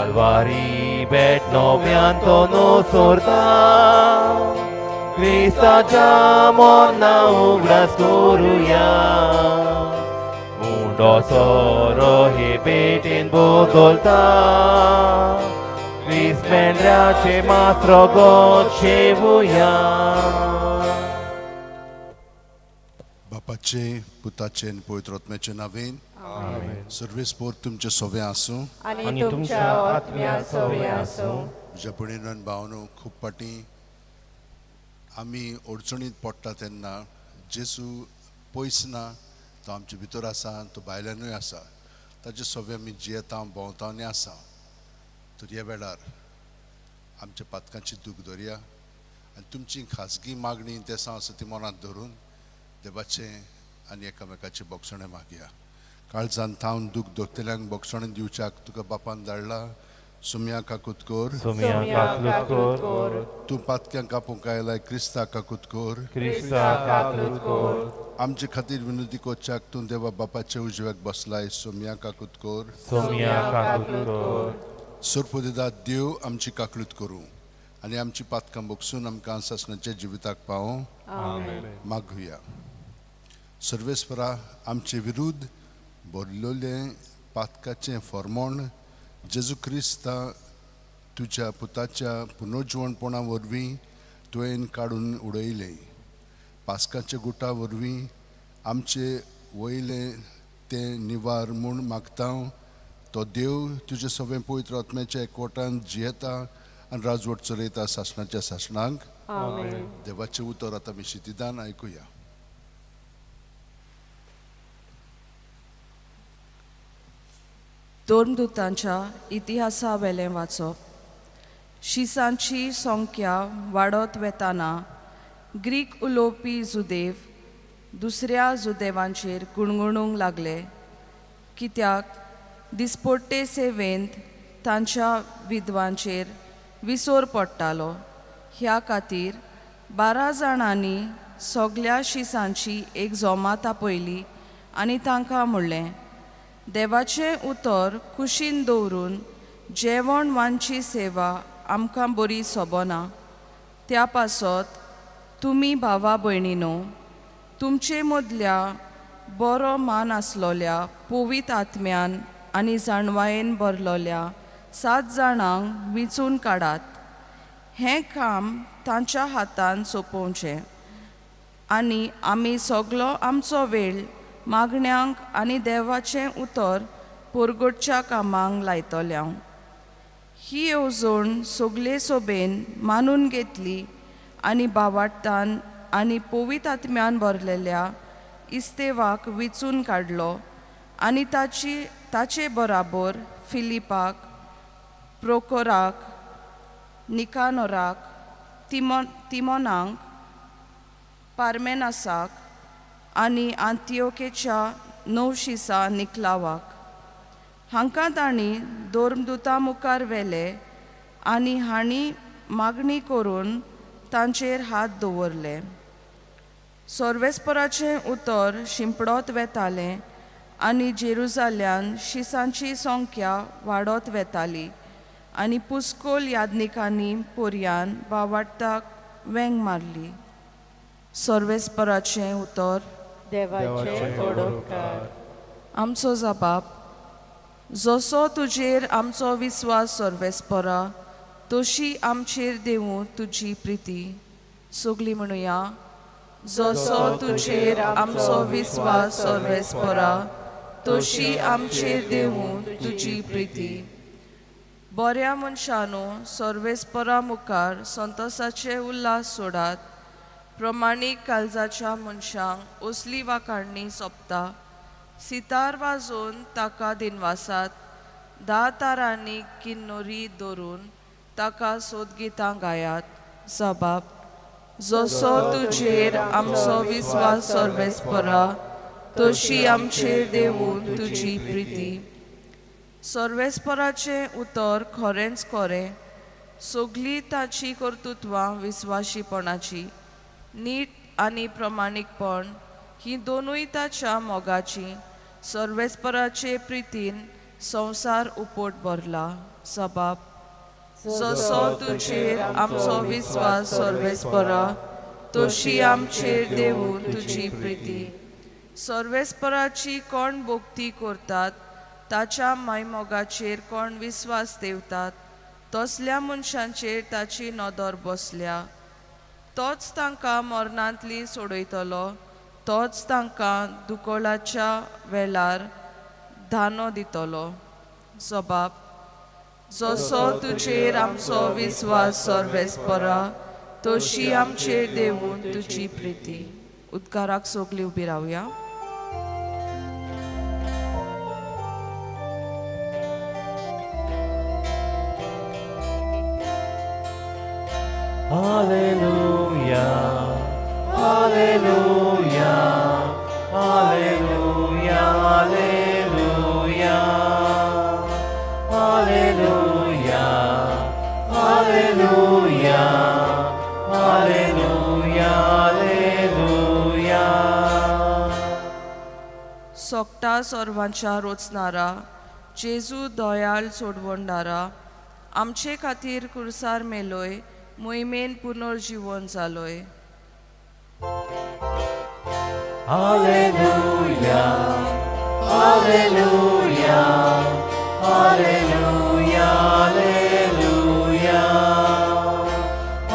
कालवारी भेट नव्यान तो नुसोरता क्रिस्ताच्या मोरना उगडास करुया उंडो सोरो हे भेटेन बदलता क्रिस्त मेंढराचे मास रगत शेवया. बापाचे पुताचे आनी पवित्र आत्म्याचे नांवेन. सर्वेस्पोर तुमचे सोवे आसूं. आनी तुमच्या आत्म्या सवय आसूं. म्हज्या भयणीनो आनी भावनो, खूब फाटीं आमी अडचणींत पडटा तेन्ना जेजू पयस ना, तो आमचे भितर आसा, तो भायल्यानूय आसा. ताचे सोवे आमी जियेता, भोंवता आनी आसा. तर ह्या वेळार आमच्या पातकांची दूख धरया आनी तुमची खाजगी मागणी तेसां आसा ती मनांत धरून देवाचें आनी एकामेकाचें बोगसणें मागया. काळजान थावन दूख दोखतल्यांक बोगसणें दिवच्याक तुका बापान धाडला. सुमया काकूत कर. सुमया काकलूत कर. तूं पातक्यांक कापूंक आयलाय, क्रिस्ता काकूत कर. क्रिस्ता काकलूत कर. आमचे खातीर विनोदी कोच्याक तूं देवा बापाच्या उजव्याक बसलाय. सोमया काकूत कर. सोमया काकलूत कर. सोरपोदेदा देव आमची काकलूत करूं आनी आमची पातकां बगसून आमकां सासणाच्या जिविताक पावों. मागुया. सर्वेस्परा, आमचे विरुद्ध बरलोलें पातकाचें फॉर्मोण जेजू क्रिस्ता तुज्या पुताच्या पुनर्जिवणपणा वरवीं तुवें काडून उडयलें. पास्काच्या गुटा वरवीं आमचे वयलें तें निवार म्हूण मागता. तो देव तुजे सगळें पवित्र आत्म्याच्या एकवटान जियेता आनी राजवट चलयता सासणाच्या सासणांक. देवाचें उतर आतां आमी शितिदान आयकुया. धर्मदूतांच्या इतिहासा वेलें वाचप. शिसांची संख्या वाडत वेताना ग्रीक उलोवपी जुदेव दुसऱ्या जुदेवांचेर गुणगुणूंक लागले, कित्याक दिसपट्टे सेवेंत तांच्या विधवांचेर विसोर पडटालो. ह्या खातीर 12 जाणांनी सगल्या शिसांची एक जमात आपयली आनी तांकां म्हणलें, देवाचें उतर कुशीन दवरून जेवण वांची सेवा आमकां बरी सोबना. त्या पासत तुमी भावा भयणीनो, तुमचे मदल्या बरो मान आसलोल्या पवित्र आत्म्यान आनी जाणवायेन भरलोल्या 7 जाणांक विंचून काडात. हें काम तांच्या हातान सोंपोवचें आनी आमी सगलो आमचो वेळ मागण्यांक आनी देवाचें उतर पोरगोटच्या कामांक लायतल्या. ही येवजण सगले सोबेन मानून घेतली आनी बावाट्टान आनी पवित्र आत्म्यान भरलेल्या इस्तेवाक विचून काडलो आनी ताचे बराबर फिलिपाक, प्रोकोराक, निकानोराक, तिमोनाक, पार्मेनासाक आनी आंतियोकेच्या नवशिसा निकलावाक. हांकां तांणी धर्मदूता मुखार व्हेले आनी हांणी मागणी करून तांचेर हात दवरले. सर्वेस्पराचें उतर शिंपडत वेतालें आनी जेरुजाल्यान शिसांची संख्या वाडत वेताली आनी पुस्कोल यादनिकांनी पोरयान बावाट्टाक वेंग मारली. सर्वेस्पराचें उतर. देवाचे ओडोकार. आमचो जबाब. जसो तुजेर आमचो विस्वास सर्वेस्परा, तशी आमचेर देवूं तुजी प्रिती. सगली म्हणुया. जसो तुजेर आमचो विस्वास सर्वेस्परा, तशी आमचेर देवूं तुजी प्रिती. बऱ्या मनशानो, सर्वेस्परा मुखार संतोसाचे उल्हास सोडात. प्रमाणीक काळजाच्या मनशांक असली वाखाणणी सोंपता. सितार वाजोवन ताका दिनवासात. 10 तारांनी किन्नोरी धरून ताका सोदगितां गायात. जबाब. जसो तुजेर आमचो विस्वास सर्वेस्परा, तशी आमचेर देवूं तुजी प्रिती. सर्वेस्पराचें उतर खरेंच खरें, सगलीं ताची कर्तृत्वां विस्वाशीपणाची. नीट आनी प्रमाणीकपण ही दोनूय ताच्या मोगाची. सर्वेस्पराचे प्रितीन संवसार उपोट भरला. सबाब जसो तुजेर आमचो विस्वास सर्वेस्परा तशी आमचेर देवून तुजी प्रिती. सर्वेस्पराची कोण भक्ती करतात ताच्या मायमोगाचेर कोण विस्वास देवतात तसल्या मनशांचेर ताची नदर बसल्या. तोच तांकां मरणांतली सोडयतलो, तोच तांकां दुकोळाच्या वेळार दानो दितलो. सबाब जसो तुजेर आमचो विस्वास सर्वेस्परा तशी आमचेर देवून तुजी प्रिती. उद्गाराक सगळीं उबी रावया. Alleluia, Alleluia, Alleluia, Alleluia, Alleluia, Alleluia, Alleluia, Alleluia. सोकटा सर्वांच्या रोचनारा जेजू दयाळ सोडवणदारा आमचे खातीर कुर्सार मेलोय मोहिमेन पुनर्जीवन जालोय. Alleluia, Alleluia, Alleluia, Alleluia,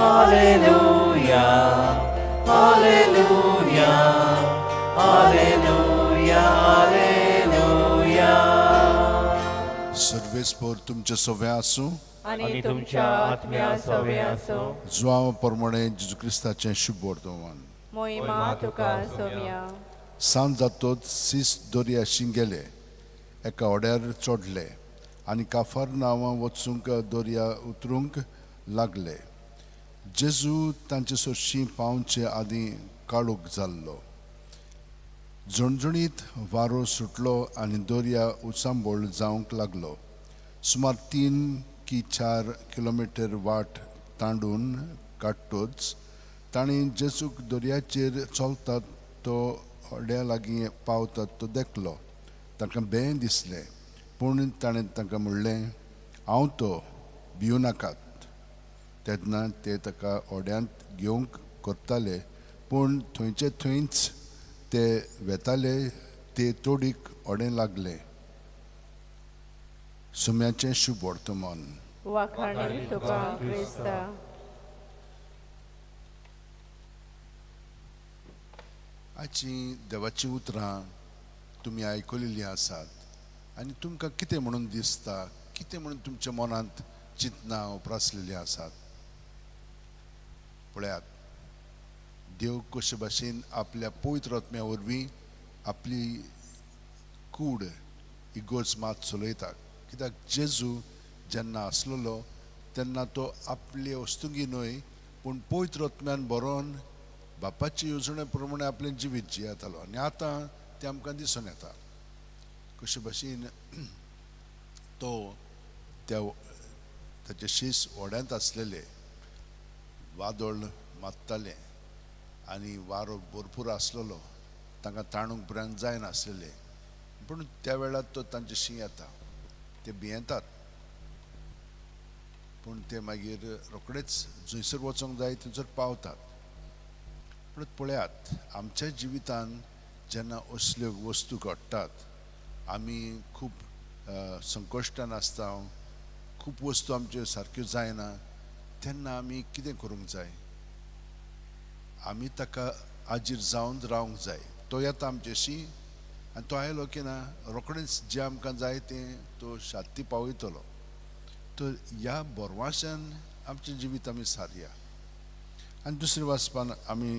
Alleluia, Alleluia, Alleluia, Alleluia. सर्वेस्पर तुमचे सवे आसूं आनी तुमच्या आत्म्या सवे आसूं. जुआंव प्रमाणे जेजू क्रिस्ताचें शुभ वर्तमान. मोहिमा तुका सोम्या. सांज जातोच सीस दर्याशी गेले, एका होड्यार चडले आनी काफार नांवां वचूंक दर्या उतरूंक लागले. जेजू तांचे सरशीं पावचे आदीं काळोख जाल्लो. झणझणीत वारो सुटलो आनी दर्या उचांबळ जावंक लागलो. सुमार 3 की 4 किलोमिटर वाट तांडून काडटोच ताणें जेजूक दर्याचेर चलतात तो होड्या लागीं पावतात तो देखलो. तांकां बें दिसलें, पूण ताणें तांकां म्हणलें, हांव तो, भिवू नाकात. तेन्ना ते ताका होड्यांत घेवंक करताले, पूण थंयचे थंयच ते वेताले ते तोडीक होडें लागलें. सुम्याचें शुभ वर्तमान. वाखाणी तुका क्रिस्ता. आयची देवाचीं उतरां तुमी आयकलेलीं आसात आनी तुमकां कितें म्हणून दिसता, कितें म्हणून तुमच्या मनांत चिंतनां उप्रासलेलीं आसात? पळयात, देव कशे भाशेन आपल्या पवित्र आत्म्या वरवीं आपली कूड इगोर्ज मात चलयता. कित्याक जेजू जेन्ना आसलेलो तेन्ना तो आपले वस्तुंगी न्हय पूण पवित्र आत्म्यान बरोवन बापाचे येवजणे प्रमाणे आपलें जिवीत जियेतालो आनी आतां तें आमकां दिसून येता. कशे भाशेन तो त्या ताचे शीस व्हड्यांत आसलेले, वादळ मारतालें आनी वारो भरपूर आसलेलो, तांकां ताणूंक पर्यंत जायनासलेलें, पूण त्या वेळार तो तांचे शी येता, ते भियेतात, पूण ते मागीर रोखडेच जंयसर वचोंक जाय थंयसर पावतात. पूण पळयात, आमच्या जिवितान जेन्ना असल्यो वस्तू घडटात आमी खूब संकश्टान आसता, खूब वस्तू आमच्यो सारक्यो जायना, तेन्ना आमी कितें करूंक जाय? आमी ताका आजीर जावन रावंक जाय. तो येता आमच्याशी आनी तो आयलो की ना रोखडेंच जें आमकां जाय तें तो शांती पावयतलो. तर ह्या बोरवाशान आमचें जिवीत आमी सारया. आनी दुसरें वाचपान आमी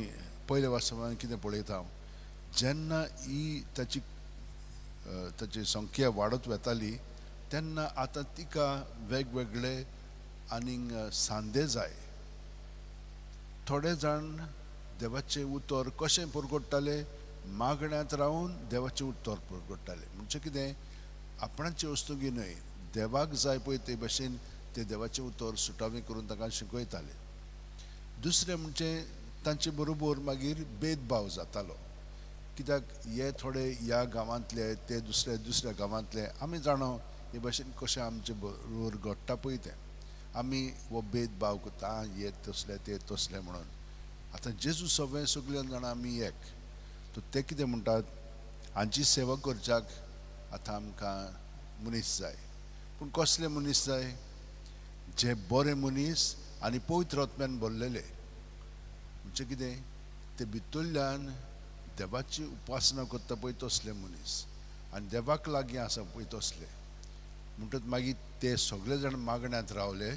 पयल्या वाचपान कितें पळयता, जेन्ना ही ताची ताची संख्या वाडत वताली तेन्ना आतां तिका वेगवेगळे आनीक सांदे जाय. थोडे जाण देवाचें उतर कशें परगट्टाले, मागण्यांत रावन देवाचें उतर परगट्टाले. म्हणजे कितें, आपणाचे वस्तुगी न्हय, देवाक जाय पळय ते भाशेन ते देवाचें उतर सुटावें करून तांकां शिकयताले. दुसरें म्हणजे तांचे बरोबर मागीर भेदभाव जातालो, कित्याक हे थोडे ह्या गांवांतले, ते दुसऱ्या दुसऱ्या गांवांतले. आमी जाणो हे भाशेन कशें आमचे बरोबर घडटा पळय तें आमी हो भेदभाव करता, आं हे तसले ते तसले म्हणून. आतां जेजू सगळे सगळे जाणां आमी एक. तर ते कितें म्हणटात, हांची सेवा करच्याक आतां आमकां मनीस जाय. पूण कसले मनीस जाय? जे बरे मनीस आनी पवित्र आत्म्यान भरलेले. म्हणजे कितें, ते भितरल्यान देवाची उपासना करता पळय तसले मनीस आनी देवाक लागीं आसा पळय तसले. म्हणटच मागीर ते सगळे जाण मागण्यांत रावले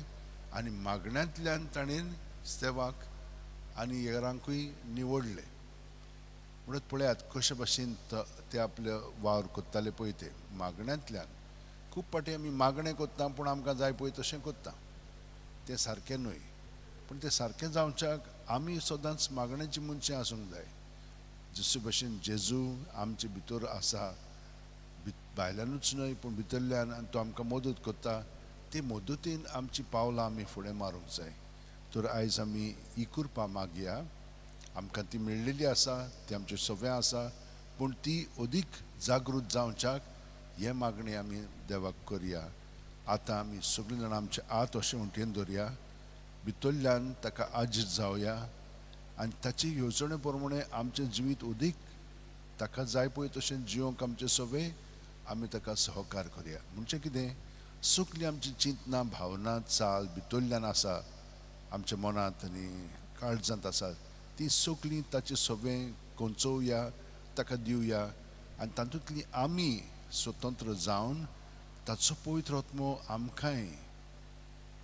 आनी मागण्यांतल्यान ताणें स्तेवाक आनी हेरांकूय निवडले. म्हणत पळयात कशे भाशेन ते आपले वावर करताले पळय ते मागण्यांतल्यान. खूब फावटी आमी मागणें करता पूण आमकां जाय पळय तशें करता, तें सारकें न्हय. पूण तें सारकें जावच्याक आमी सदांच मागण्याची मनशां आसूंक जाय. जशे भाशेन जेजू आमचे भितर आसा, भायल्यानूच न्हय पूण भितरल्यान, आनी तो आमकां मदत करता. ते मदतीन आमची पावलां आमी फुडें मारूंक जाय. तर आयज आमी ही कृपा मागया, आमकां ती मेळ्ळेली आसा, ती आमचे सगळें आसा, पूण ती अदीक जागृत जावच्याक हे मागणी आमी देवाक करया. आतां आमी सगळीं जाणां आमचे हात अशें उंटयेन दवरया, भितरल्यान ताका आजीर जावया आनी ताची येवजणे प्रमाणे आमचें जिवीत अदीक ताका जाय पळय तशें जिवंक आमचें सगळें आमी ताका सहकार करया. म्हणजे कितें, सगळीं आमची चिंतनां भावना चाल भितरल्यान आसा, आमच्या मनांत आनी काळजांत आसा, ती सगळीं ताचे सगळें कोंचोवया, ताका दिवया आनी तातूंतली आमी स्वतंत्र जावन ताचो पवित्र आत्मो आमकांय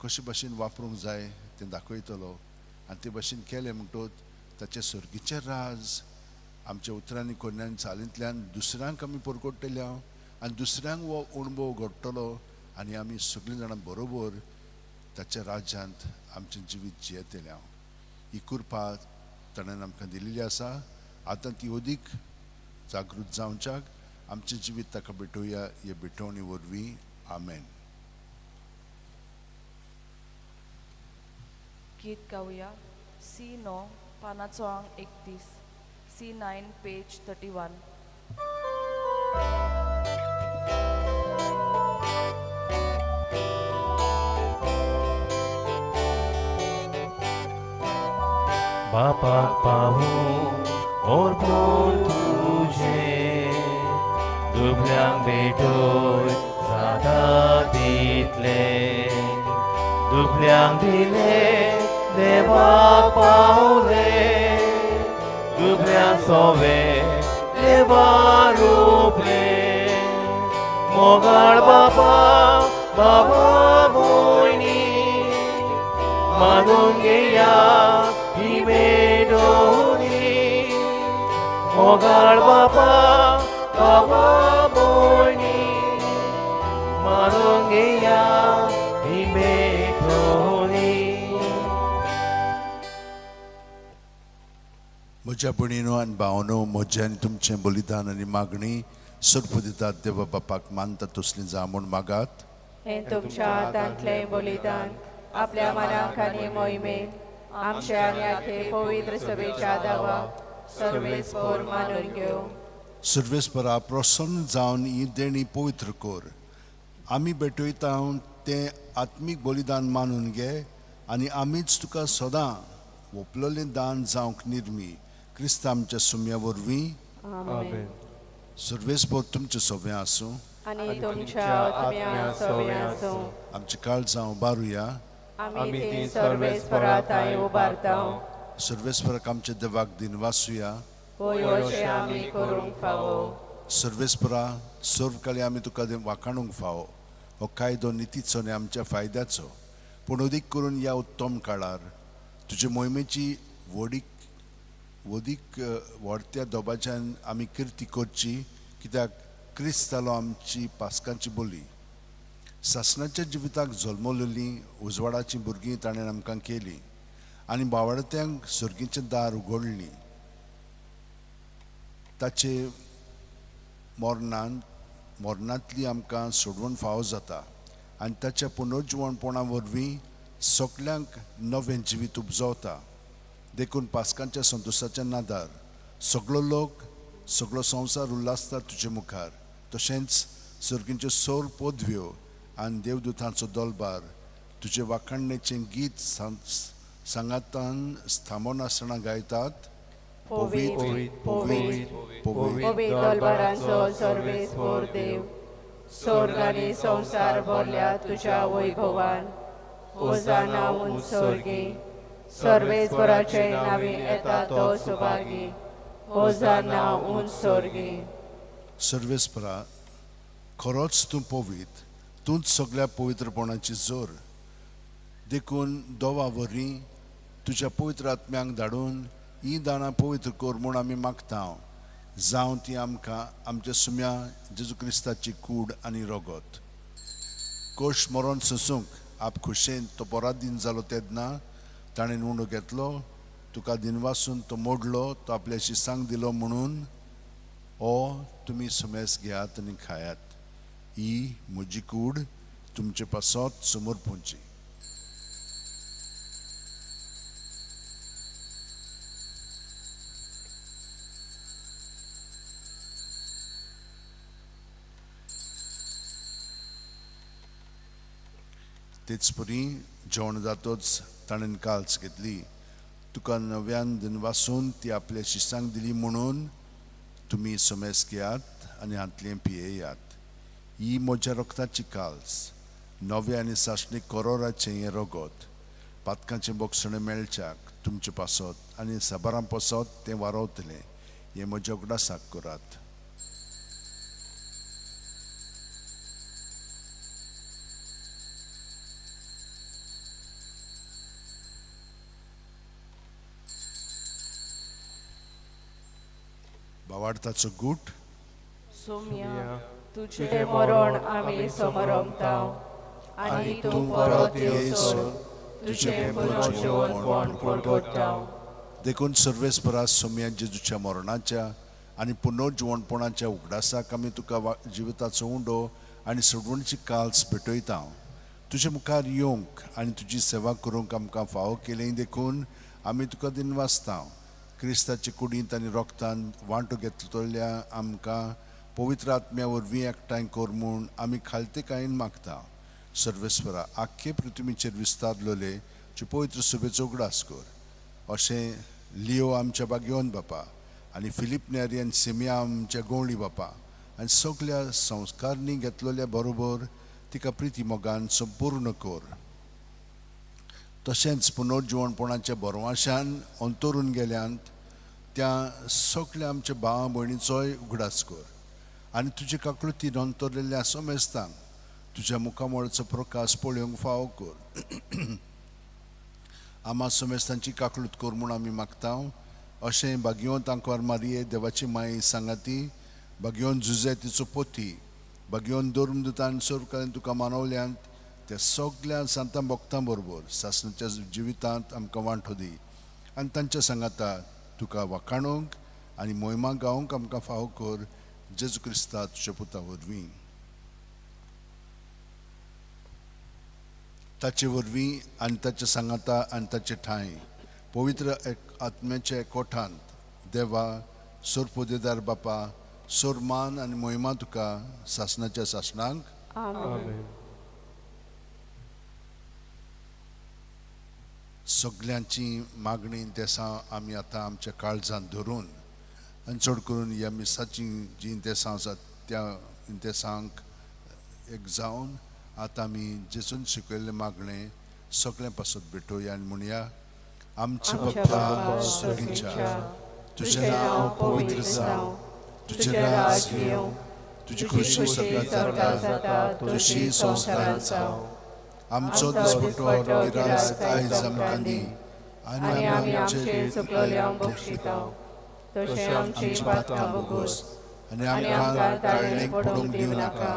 कशे भाशेन वापरूंक जाय तें दाखयतलो. आनी ते भाशेन केलें म्हणटकच ताचें सर्गीचें राज आमच्या उतरांनी कोन्यान चालींतल्यान दुसऱ्यांक आमी परगट्टले आनी दुसऱ्यांक हो अणभव घडटलो आनी आमी सगळीं जाणां बरोबर ताच्या राज्यांत आमचें जिवीत जियेतले. हांव ही कृपा ताणें आमकां दिल्ली आसा. आतां ती अदीक जागृत जावच्याक आमचें जिवीत ताका भेटोवया हे भेटवणी वरवीं. आमेन. गीत गावया सी 9 पानाचो आंग 31, सी 9 पेज 31. बापाक पावूं ओरपून तुजें, दुबल्यांक भेटोय जाता तितलें, दुबल्यांक दिलें देवाक पावलें, दुबल्यांक सोवें देवा रुपलें. मोगाळ बाबा बाबा भयणी मानून घेया ही भेटवणी. मोगाळ बाबा बाबा भयणी मानून घेया ही भेटवणी. म्हज्या भयणीनो आनी भावनो, म्हजें आनी तुमचें बलिदान आनी मागणी सर्प दितात देवा बापाक मानता तसली जावं म्हूण मागात. हें तुमच्या हातांतलें बलिदान आपल्या मनाक आनी मोहिमेक आमच्या आनी आखे पवित्र सभेच्या दावाक सर्वेस्पोर मानून घेवं. सर्वेस्परा प्रसन्न जावन ही देणी पवित्र कर. आमी भेटयता तें आत्मीक बलिदान मानून घे आनी आमीच तुका सदां वपलेलें दान जावंक निर्मी क्रिस्त आमच्या सुम्या वरवीं. आमेन. सर्वेस्पोर तुमचें सगळें आसूं आनी तुमच्या आत्म्या सवें आसूं. आमचें काळजां उबारुया. आमी ती सर्वेस्परा थंय उबारता. सर्वेस्पराक आमच्या देवाक दिनवासुया. होय अशें आमी करूंक फावो. सर्वेस्परा सर्व काळी आमी तुका वाखाणूंक फावो. हो कायदो नितीचो आनी आमच्या फायद्याचो, पूण अदीक करून ह्या उत्तम काळार तुजे मोहिमेची व्हडीक वदीक व्हडत्या दोबाच्यान आमी किर्ती करची, कित्याक क्रिस्त जालो आमची पास्कांची बोली. सासणाच्या जिविताक जल्मलेली उजवाडाची भुरगीं ताणें आमकां केली आनी बावडत्यांक सर्गीचें दार उगडली. ताचे मरणांतली आमकां सोडवण फावो जाता आनी ताच्या पुनर्जिवणपणा वरवीं सगल्यांक नवें जिवीत उपजवता. देखून पास्कांच्या संतोशाच्या नादार सगळो लोक सगळो संवसार उल्हासता तुजे मुखार. तशेंच सर्गींच्यो सौर पदव्यो आनी देवदूतांचो दोलबार तुजे वाखाणणेचें गीत सांगातान थांबनासतना गायतात. पवित्र, पवित्र, पवित्र दलबारांचो सर्वेस्पोर देव, स्वर्ग आनी संवसार भरल्या तुज्या वैभवान. होजाना उंच स्वर्गी, सर्वेस्पराचे नांवी येता तो सुभागी. होजाना उंच स्वर्गी. सर्वेस्परा, खरोच तूं पवित्र, तूंच सगळ्या पवित्रपणाची जोर. देखून दोवा वरवीं तुज्या पवित्र आत्म्यांक धाडून ही दाणां पवित्र कर म्हूण आमी मागता. जावं ती आमकां आमच्या सुम्या जेजू क्रिस्ताची कूड आनी रगत. कोश मरोन सोंसूंक आप खुशेन तो परादीन जालो तेन्ना ताणें उंडो घेतलो, तुका दिनवासून तो मोडलो, तो आपल्या शिसांक दिलो म्हणून, ओ तुमी सुमेस घेयात आनी खायात, ही म्हजी कूड तुमचे पासत समर्पूंची. तेच परी जेवण जातोच ताणें काल्स घेतली, तुका नव्यान दिनवासून ती आपल्या शिसांक दिली म्हणून, तुमी समेस घेयात आनी हांतलें पियेयात, ही म्हज्या रक्ताची काल्स, नव्या आनी सासणीक करोराचें हें रगत, पातकांचें बोगसणें मेळच्याक तुमचे पासत आनी साबारां पासत तें वारवतलें, हें म्हज्या उगडासाक करात. भावार्थाचो गूट. सोम्या, तुजें तुजें मरण आमी समरमता आनी तूं परत येयसर तुजें पुनर्जीवनपण परगट्टा. देखून सर्वेस्परा सोम्या जेजूच्या मरणाच्या आनी पुनर्जिवणपणाच्या उगडासाक आमी तुका जिविताचो उंडो आनी सोडवणीची काल्स भेटयता. तुजे मुखार येवंक आनी तुजी सेवा करूंक आमकां फावो केली देखून आमी तुका दिनवासता. क्रिस्ताचे कुडींत आनी रोगतान वांटो घेतल्या आमकां पवित्र आत्म्या वरवीं एकठांय कर म्हूण आमी खालतेकायेन मागता. सर्वेस्परा, आख्खे पृथ्वीचेर विस्तारलेले तुजे पवित्र सभेचो उगडास कर. अशें लियो आमच्या बागेवन बापा आनी फिलीप नेरी आनी सिमिया आमच्या गवळी बापा आनी सगल्या संस्कारणी घेतलेल्या बरोबर तिका प्रिती मोगान संपूर्ण कर. तशेंच पुनर्जिवणपणाच्या बरवाशान अंतरून गेल्यांत त्या सगल्या आमच्या भावा भयणीचोय उगडास कर आनी तुजे काकळुतीन अंतरलेल्या समेस्तांक तुज्या मुखामळाचो प्रकाश पळोवंक फावो कर. आमा समेस्तांची काकळूत कर म्हूण आमी मागता. अशें बागयोन तांकां मारये देवाची माई सांगाती, बागयोन जुजे तिचो पोती, बागयोन धर्मदूतान सर्वकाळीन तुका मानवल्यांत त्या सगल्या सांतां भक्तां बरोबर सासणाच्या जिवितांत आमकां वांटो दी आनी तांच्या सांगाता तुका वाखाणूंक आनी मोहिमा गावंक आमकां फावो कर. जेजू क्रिस्ता तुज्या पुता वरवीं, ताचे वरवीं आनी ताच्या सांगाता आनी ताचे ठांय पवित्र आत्म्याच्या एकवठांत देवा सोरपोदेदार बापा सोर मान आनी मोहिमा तुका सासणाच्या सासणांक. आमेन. सगल्यांची मागणी देसां आमी आतां आमच्या काळजांत धरून आनी चड करून ह्या मिसाची जीं देसां आसात त्या देसांक एक जावन आतां आमी जेजून शिकयल्लें मागणें सगळें पासत भेटोवया आनी म्हणया. आमच्या बापा सर्गीच्या, तुजें नांव पवित्र जावं, तुजें राज येवं, तुजी खुशी सगळ्या जाता तशी संवसारांत जावं. आमचो दिसपट्टो गिरास आयज आमकां दी आनी आमी आमचे चुकलेल्यांक बक्षिता तशें आमची पातकां भोगोस आनी आमकां ताळणेक पडूंक दिवं नाका,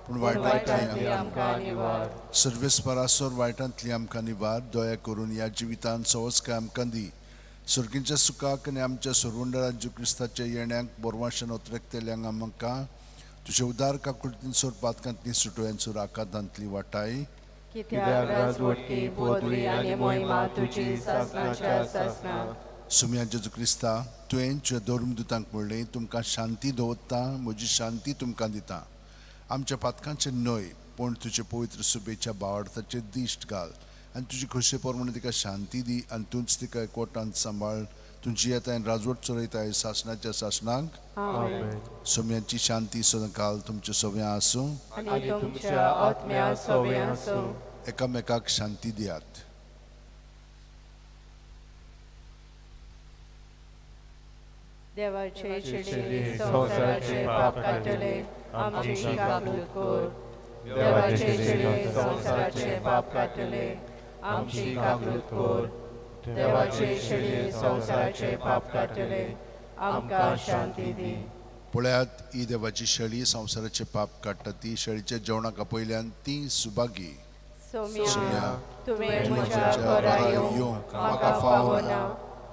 पूण वायटांतली आमकां निवार. सर्वेस्परासोर वायटांतली आमकां निवार. दया करून ह्या जिवितांत सवस्काय आमकां दी. सर्गीच्या सुखाक आनी आमच्या सरवंडरा जेजू क्रिस्ताच्या येण्याक बोरवाशान ओतरेकतल्यांक आमकां तुजे उदार काकुळतीन सोर पातकांतली सुटोयान सोर आकांतांतली वाटाय. कित्याक राजवटकी पदवी आनी मोहिमा तुजी सासणाच्या सासणाक. सुम्या जेजू क्रिस्ता, तुवें तुज्या धर्मदूतांक म्हणलें, तुमकां शांती दवरता, म्हजी शांती तुमकां दिता. आमच्या पातकांचें न्हय पूण तुजे पवित्र सुबेच्या भावार्थाचेर दिश्ट घाल आनी तुजी खोशये प्रमाणे तिका शांती दी आनी तूंच तिका एकवटान सांबाळ. तूं जियेताय आनी राजवट चलयताय सासणाच्या सासणाक. आमेन. सोम्यांची शांती सदांकाल तुमचे सव्यां आसूं. आनी तुमच्या आत्म्या सोबे आसूं. एकामेकाक शांती दियात. देवाचे शेळी संवसाराचे पाप काडटले, आमची काकूत कर. देवाचे शेळी संवसाराचे पाप काडटले, आमची काकूत कर. देवाचे शेळी संवसाराचे पाप काडटले, आमकां शांती दी. पळयात, ही देवाची शेळी संवसाराचे पाप काडटा. ती शेळीच्या जेवणाक आपयल्यान ती सुभागी. सोम्या, तुवें म्हज्या घरा येवंक म्हाका फावना,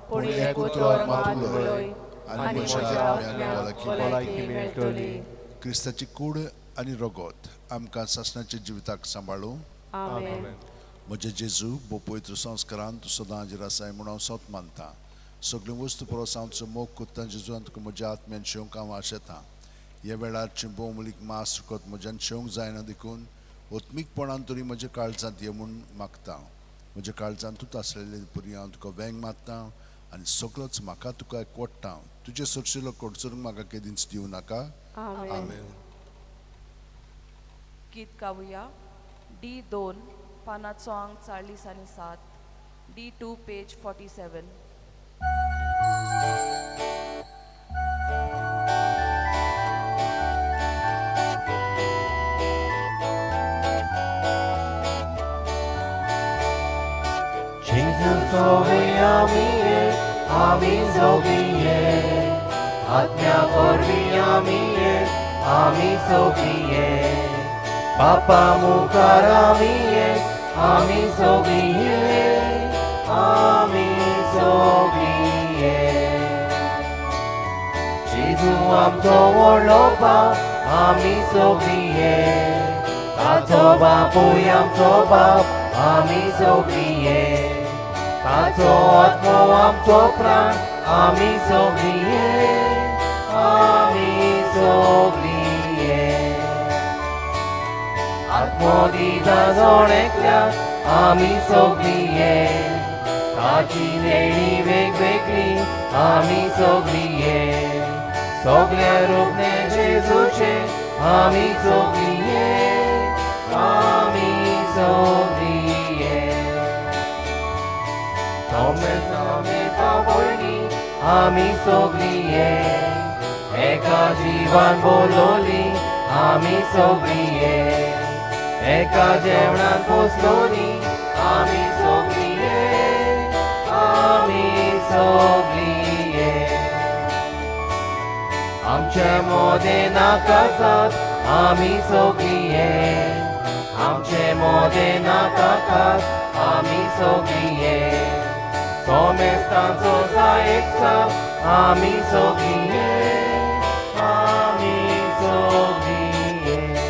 पूण एक उतर मात उलय आनी म्हज्या आत्म्याक भलायकी मेळटली. क्रिस्ताची कूड आनी रगत आमकां सासणाच्या जिविताक सांबाळूं. आमेन. म्हजे जेजू, भोव पवित्र संस्कारान तूं सदां हाजीर आसाय म्हूण हांव सोत मानता. सगळ्यो वस्तू परस हांव तुजो मोग कोत्ता जेजू, आनी तुका म्हज्या आत्म्यान शेवंक हांव आशेतां. ह्या वेळार चिंबोमलीक मास सुकत म्हज्यान शेवंक जायना, देखून ओत्मीकपणान तरी म्हज्या काळजांत ये म्हूण मागता. म्हज्या काळजांत तूंच आसलेले परी हांव तुका वेंग मारता आनी सगळोच म्हाका तुका एकवट्टा. तुजे सरशिलो कडसरूंक म्हाका केदींच दिवं नाका. आमेन. आमेन. गीत गावया डी 2 पानाचो आंक 40 आनी 7, D2 page 47. जेजू सोवे आमी एक, आमी सगळीं एक. आत्म्या वरवीं आमी एक, आमी सगळीं एक. बापा मुखार आमी एक, आमी सगळीं एक, आमी सगळीं एक. जेजू आमचो व्हडलो बाप, आमी सगळीं एक. ताचो बापूय आमचो बाप, आमी सगळीं एक. ताचो आत्मो आमचो प्राण, आमी सगळीं एक, आमी सगळीं एक. आत्मो दिता जण एकल्याक, आमी सगळीं एक. ताची देणी वेगवेगळी, आमी सगळीं एक. सगळ्या रुपणे जेजूचे, आमी सगळीं एक, आमी सगळीं एक. आमी पावयणी, आमी सगळीं एक. एका जिवान बोलोली, आमी सगळीं एक. एका जेवणान पोसलोली, आमी सगळीं एक, आमी सगळीं एक. आमचे मोदें नाका जात, आमी सगळीं एक. आमचे मोदें नाका कात, आमी सगळीं एक. सोमेस्तांचो जाय एकचार, आमी सगळीं एक, आमी सगळीं एक.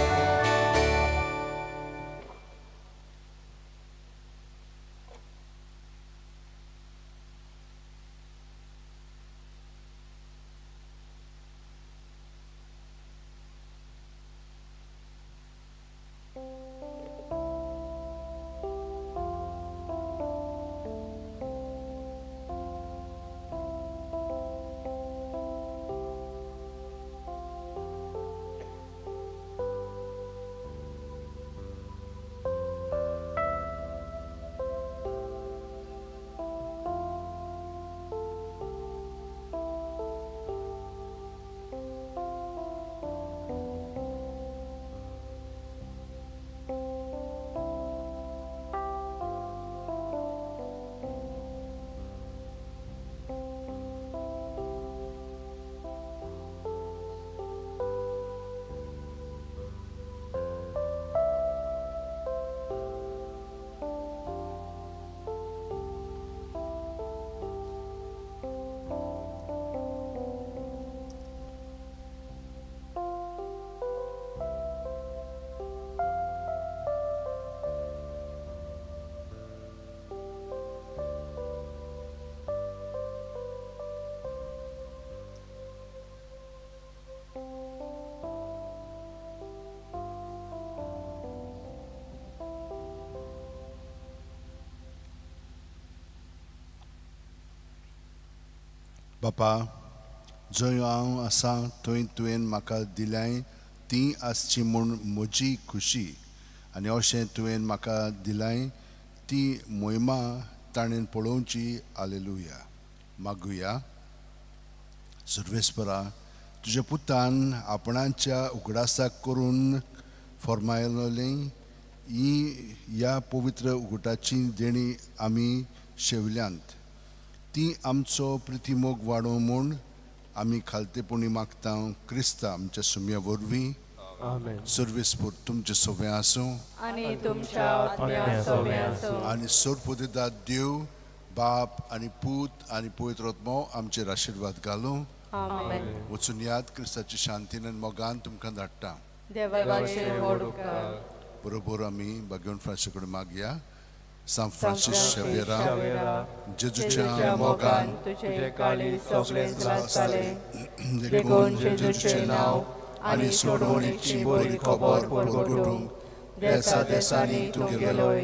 बापा, जंय हांव आसा थंय तुवें म्हाका दिल्याय ती आसची म्हूण म्हजी खुशी, आनी अशें तुवें म्हाका दिलाय ती मोहिमा ताणें पळोवची. आलेलुया. मागुया. सर्वेस्परा, तुज्या पुतान आपणाच्या उगडासाक करून फॉर्मायलें ही ह्या पवित्र उगटाची देणी आमी शेवल्यांत, ती आमचो प्रितीमोग वाडोवं म्हूण आमी खालतेपणी मागता क्रिस्ता आमच्या सुम्या वरवीं. आमेन. सर्वेस्पर तुमचें सगळें आसूं आनी तुमच्या आत्म्या सवें आसूं. आनी सरपुदेदाद देव बाप आनी पूत आनी पवित्र आत्मो आमचेर आशिर्वाद घालूं. आमेन. वचून याद क्रिस्ताची शांतीन आनी मोगान तुमकां धाडटा. देवाचे व्हड उपकार. बरोबर आमी भाग्यवंत फ्रांसीस कडेन मागया. सांत फ्रांसीस शेवेरा, जेजूच्या मोगान तुझे काळीज सगळें जातालें, देखून जेजूचें नांव आनी सोडवणीची बरी खबर परगटूंक देसा देसांनी तूं गेलोय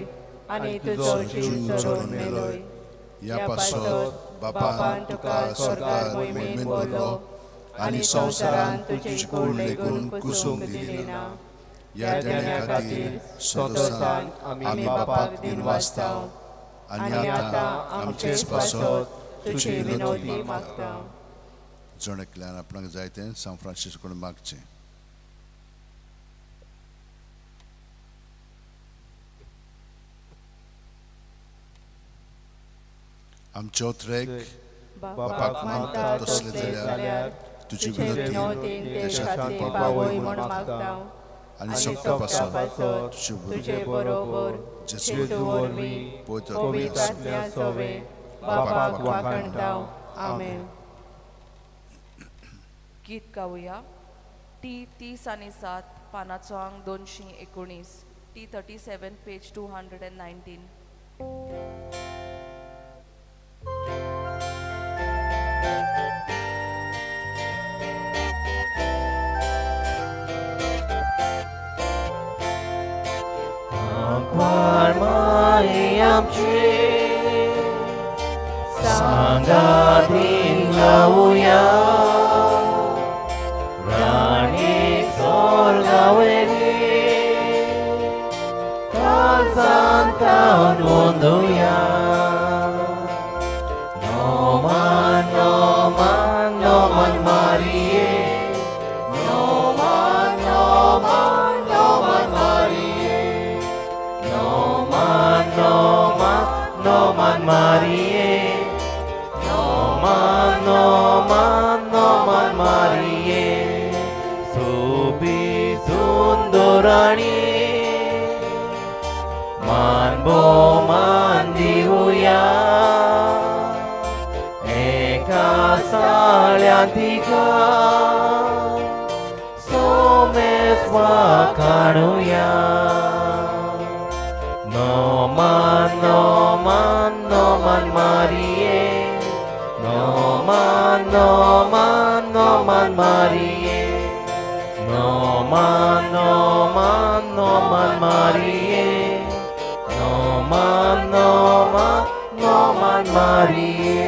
आनी तुजो जीव चोरून मेलोय. ह्या पासत बापान तुका स्वर्गार मोहिमेन भरलो आनी संवसारान तुजी कूड लेगून कुसूंक दिली ना. ह्या देण्या खातीर संतोसान आमी बापाक दिनवासता आनी आतां आमचेच पासत तुजी विनवती मागता. जण एकल्यान आपणाक जाय तें सांत फ्रांसीस कडेन मागचें. आमचो ट्रेक बापाक मानता तसलें जाल्यार तुजी तुजे विनवती विनवतीन ते शांती पावय म्हूण मागता आनी आनी सगळ्या सगळ्या पासत पासत तुजे तुजे बरोबर जेजू जेजू वरवीं पवित्र पवित्र आत्म्या आत्म्या सवें बापाक वाखाणता. आमेन. गीत गावया. टी 30 आनी 7, पानाचो आंक 219. T 37, page 219. आंकवार माई आमची सांगातीन गावया, राणी स्वर्गावयली काळजांत नोंदुया. नोमान नोमान नोमान मारिये, नोमान नोमान नोमान मारिये, नोमान नोमान नोमान मारिये, नोमान नोमान नोमान मारिये. सोबी सुंदराणी मान भोवमान दिवया, एका साळ्यांत तिका सोमेस वाखाणुया. नोमान नोमान नोमान मारिये, नोमान नोमान नोमान मारिये, नोमान नोमान नोमान मारिये, नोमान नोमान नोमान मारिये.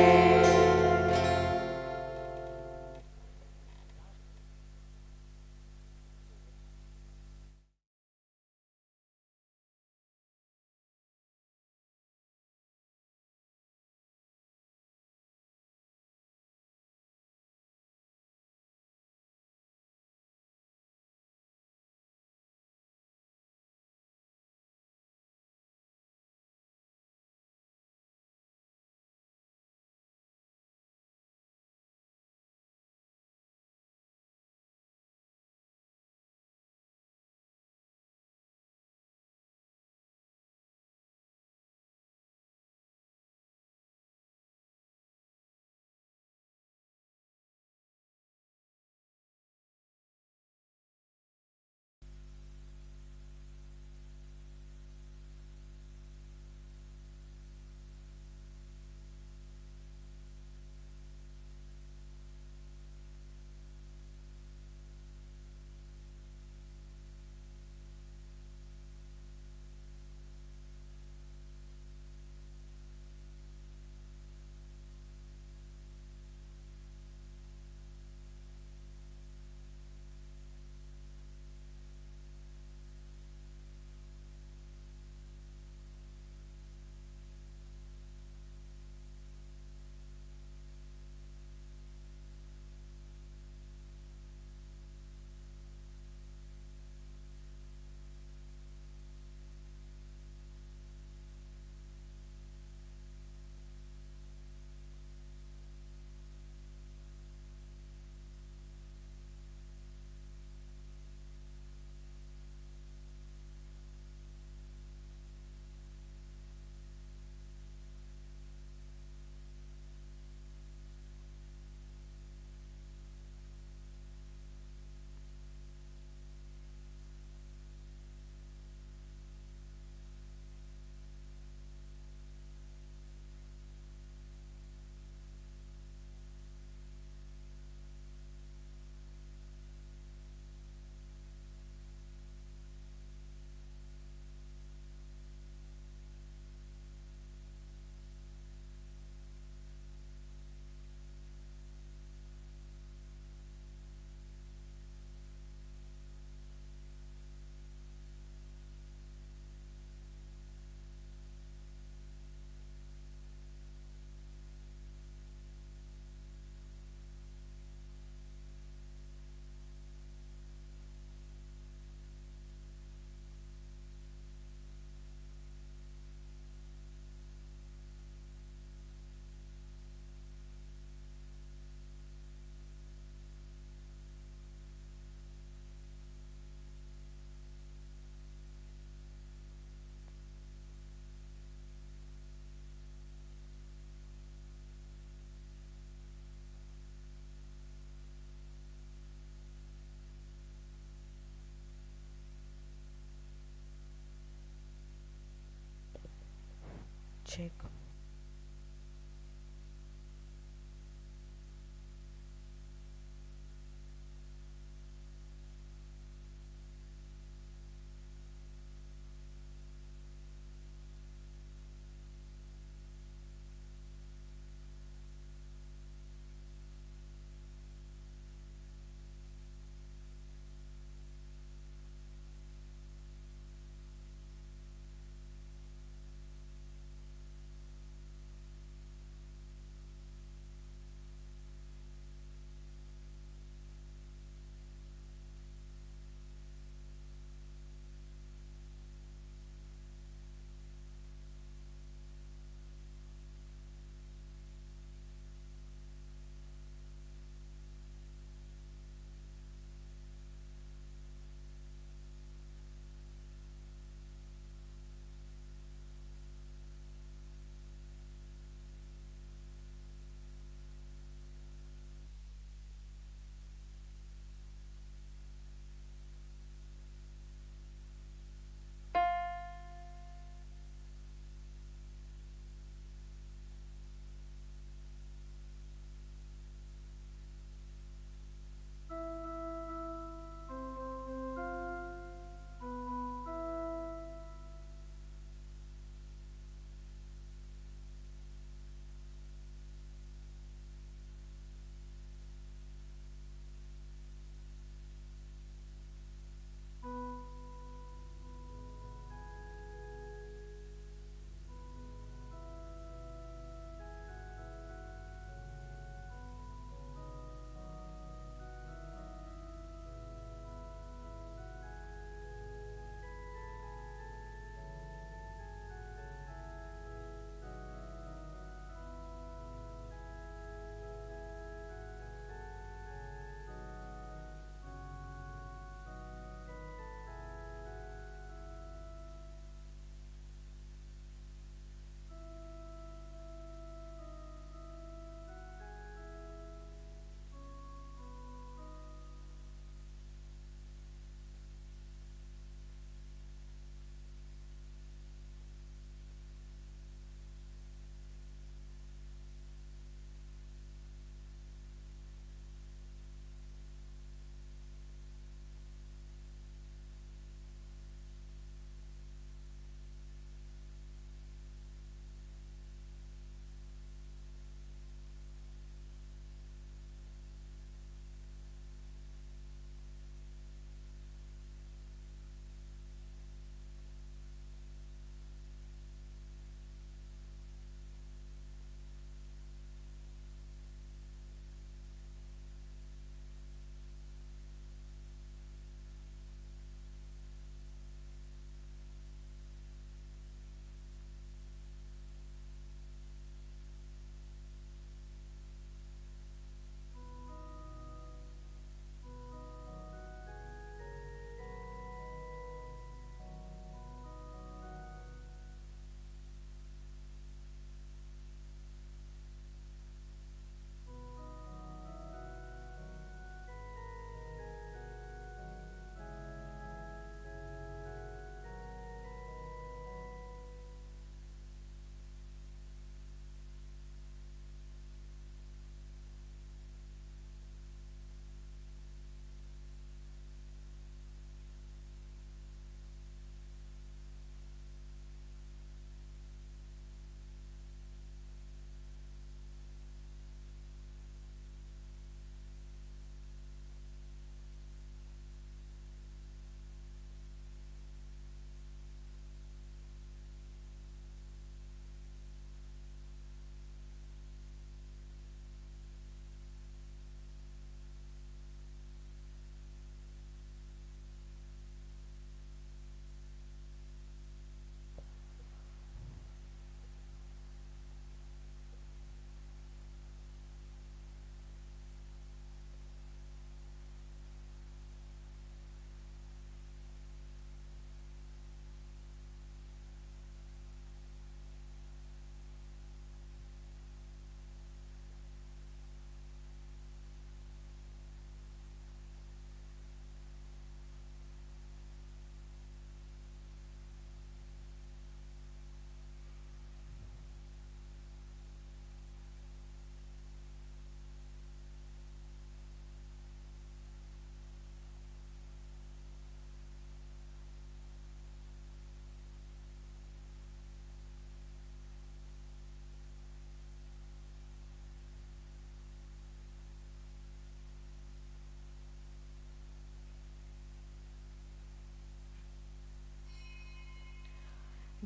Check.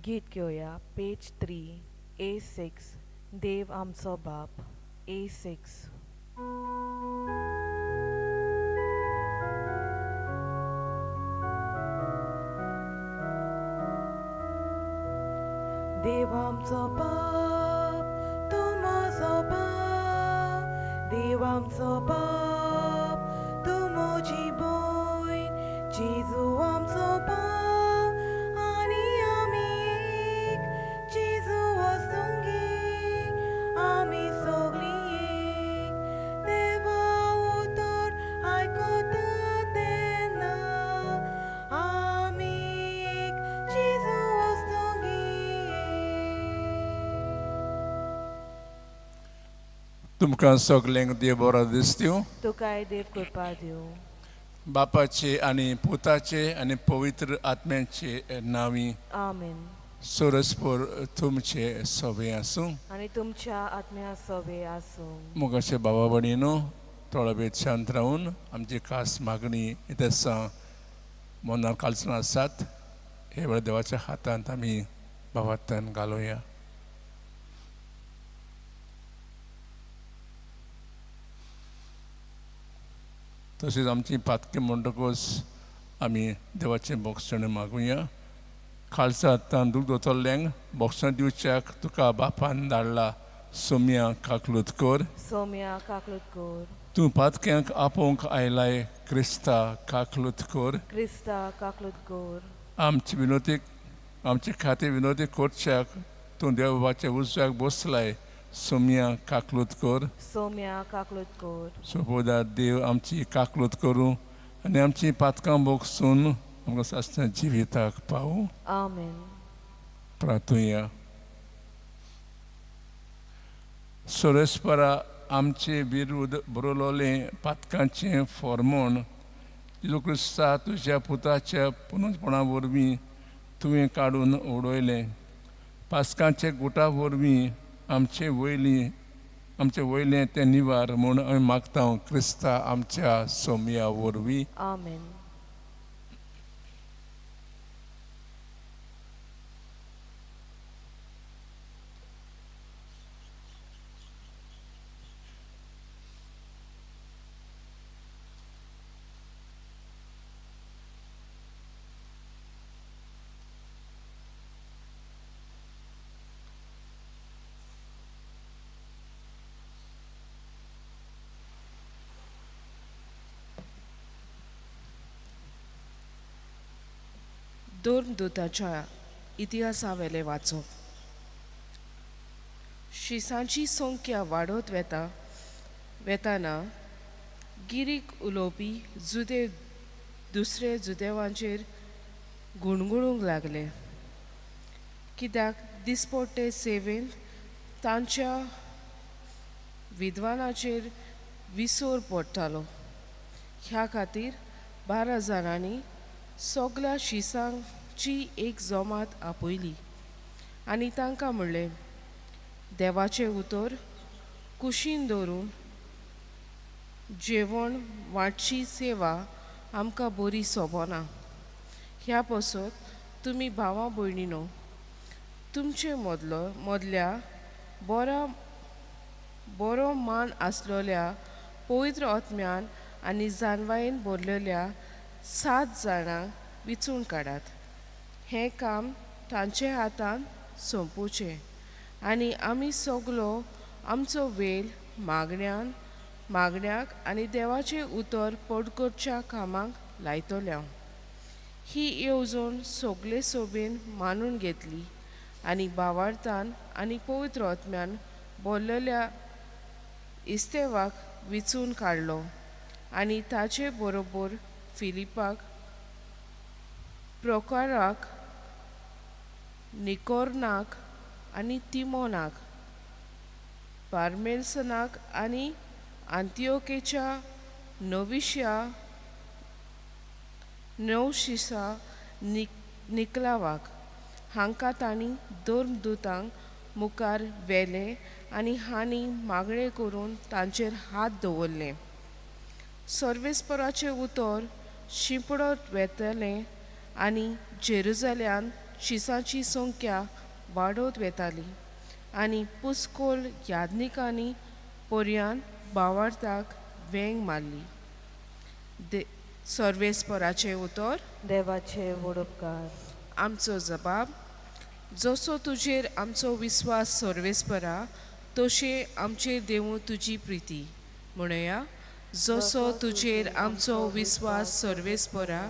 गीत घेवया पेज 3 A6 देव आमचो बाप A6. देव आमचो बाप तूं म्हजो बाप, देव आमचो बाप तूं म्हजी भयण, जेजू आमचो बाप आनी आमी एक, जेजू वस्तुंगी आमी सगळीं एक, देवा उतर आयकता तेन्ना आमी एक, जेजू वस्तुंगी एक. तुमकां सगल्यांक देव बरो दिसत्यो. तुकाय देव कृपा दिवं. बापाचे आनी पुताचे आनी पवित्र आत्म्याचे नांवी. आमेन. सोरसपूर तुमचे सवे आसूं. आनी तुमच्या आत्म्या सोबे आसूं. मोगाचे बाबा भयणीनो, थोडो वेळ शांत रावन आमची खास मागणी इतसा मनार कालचना आसात हे वेळ देवाच्या हातांत आमी भावार्थान घालुया. तशीच आमची पातकी म्हणटकूच आमी देवाचें बोगसणें मागुया. खालसा तांदूळ दोतोल्ल्यांक बोगसण दिवच्याक तुका बापान धाडला, सोम्या काकलूत कर. सोम्या काकलूत कर. तूं पातक्यांक आपोवंक आयलाय, क्रिस्ता काकलूत कर. क्रिस्ता काकलूत कर. आमची विनोती आमचे खातीर विनोती करच्याक तूं देव बाबाच्या उजव्याक बसलाय, सोम्या काकलूत कर. सोम्या काकलूत कर. सोपोदा देव आमची काकलूत करूं आनी आमची पातकां भोगसून आमकां सासणा जिविताक पावूं. आमेन. प्रार्थुया. सोरेस्परा, आमचे विरुद्ध बरयलोलें पातकांचें फॉर्मोण जेजू क्रिस्ता तुज्या पुताच्या पुनर्पणा वरवीं तुवें काडून उडयलें. पास्कांचे गुटा वरवीं आमचे वयलें तें निवार म्हूण आमी मागता क्रिस्ता आमच्या सोमया वरवीं. आमेन. धर्मदूताच्या इतिहासावेलें वाचप. शिसांची संख्या वाडत वेताना गिरीक उलोवपी जुदेव दुसरे जुदेवांचेर गुणगुणूंक लागले, कित्याक दिसपट्टे सेवेंत तांच्या विद्वानाचेर विसर पडटालो. ह्या खातीर 12 जाणांनी सगल्या शिसांची एक जमात आपयली आनी तांकां म्हणलें, देवाचें उतर कुशीन दवरून जेवण वांटची सेवा आमकां बरी सोबना. ह्या पासत तुमी भावा भयणीनो, तुमचे मदल्या बरो मान आसलेल्या पवित्र आत्म्यान आनी जानवायेन भरलेल्या 7 जाणांक विचून काडात. हें काम तांचे हातान सोंपोवचें आनी आमी सगलो आमचो वेळ मागण्याक आनी देवाचें उतर पडकरच्या कामाक लायतले. ही येवजण सगळे सोबेन मानून घेतली आनी भावार्थान आनी पवित्र आत्म्यान बोल्लेल्या इस्तेवाक विचून काडलो आनी ताचे बरोबर फिलिपाक, प्रोकाराक, निकोर्नाक आनी तिमोनाक, पारमेल्सनाक आनी आंतियोकेच्या नवशिसा निकलावाक. हांकां तांणी धर्मदूतांक मुखार व्हेले आनी हांणी मागणें करून तांचेर हात दवरले. सर्वेस्पराचें उतर शिंपडत वेतलें आनी जेरुजाल्यान शिसांची संख्या वाडत वेताली आनी पुस्कोल यादनिकांनी पर्यान बावार्थाक वेंग मारली. सर्वेस्पराचें उतर. देवाचे वडोपकार. आमचो जबाब. जसो तुजेर आमचो विस्वास सर्वेस्परा तशें आमचेर देवूं तुजी प्रिती. म्हणया, जसो तुजेर आमचो विस्वास सर्वेस्परा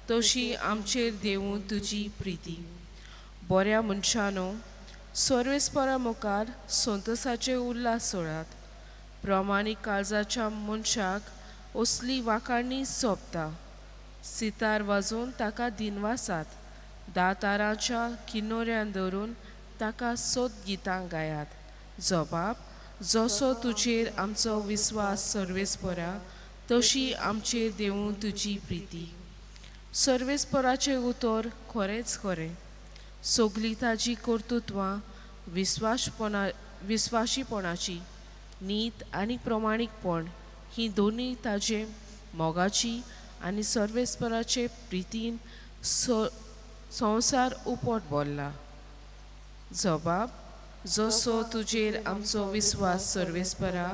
तशी आमचेर देवूं तुजी प्रिती. बऱ्या मनशानो, सर्वेस्परा मुखार संतोसाचे उल्हास सोडात. प्रमाणीक काळजाच्या मनशाक असली वाखाणी सोंपता. सितार वाजोवन ताका दिनवासात. दाताराच्या किनोऱ्यान धरून ताका सोद गितां गायात. जबाब. जसो तुजेर आमचो विस्वास सर्वेस्परा तशी आमचेर देवूं तुजी प्रिती. सर्वेस्पराचें उतर खरेंच खरें. सगलीं ताजी कर्तृत्वां विस्वाशीपणाची नीत आनी प्रमाणीकपण ही दोनूय ताजे मोगाची आनी सर्वेस्पराचे प्रितीन संवसार उपट भरला. जबाब. जसो तुजेर आमचो विस्वास सर्वेस्परा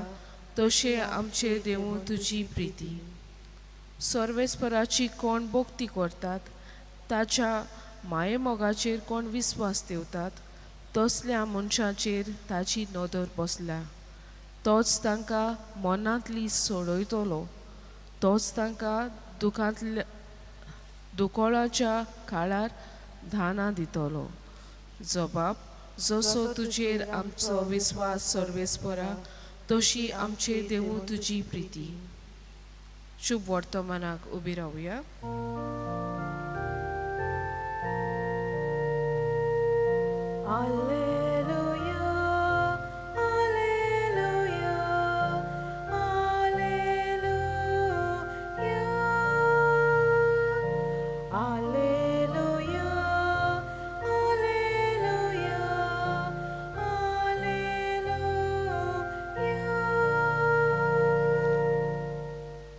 तशें आमचेर देवूं तुजी प्रिती. सर्वेस्पराची कोण भक्ती करतात, ताच्या मायेमोगाचेर कोण विस्वास दवरतात, तसल्या मनशाचेर ताजी नदर बसल्या. तोच तांकां मनांतली सोडयतलो. तोच तांकां दुखांतल्या दुकोळाच्या काळार धानां दितलो. जबाब. जसो तुजेर आमचो विस्वास सर्वेस्परा तशी आमचेर देवूं तुजी प्रिती. शुभ वर्तमानाक उबी रावया. Alleluia, Alleluia, Alleluia, Alleluia, Alleluia, Alleluia.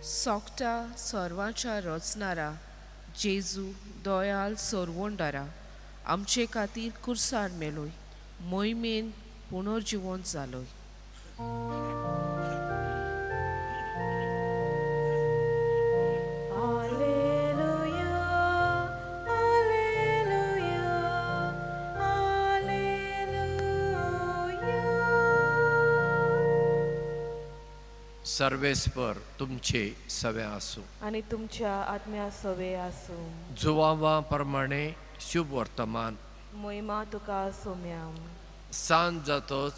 सोकटा सर्वांच्या रचणारा जेजू दयाल सरवणदारा आमचे खातीर कुर्सार मेलोय, मोहिमेन पुनर्जिवंत जालोय. Alleluia, Alleluia, Alleluia. सर्वेस्पर तुमचे सवे आसूं. आनी तुमच्या आत्म्या सवे आसूं. जुवावा प्रमाणे शुभ वर्तमान. मोहिमा तुका सोम्या. सांज जातच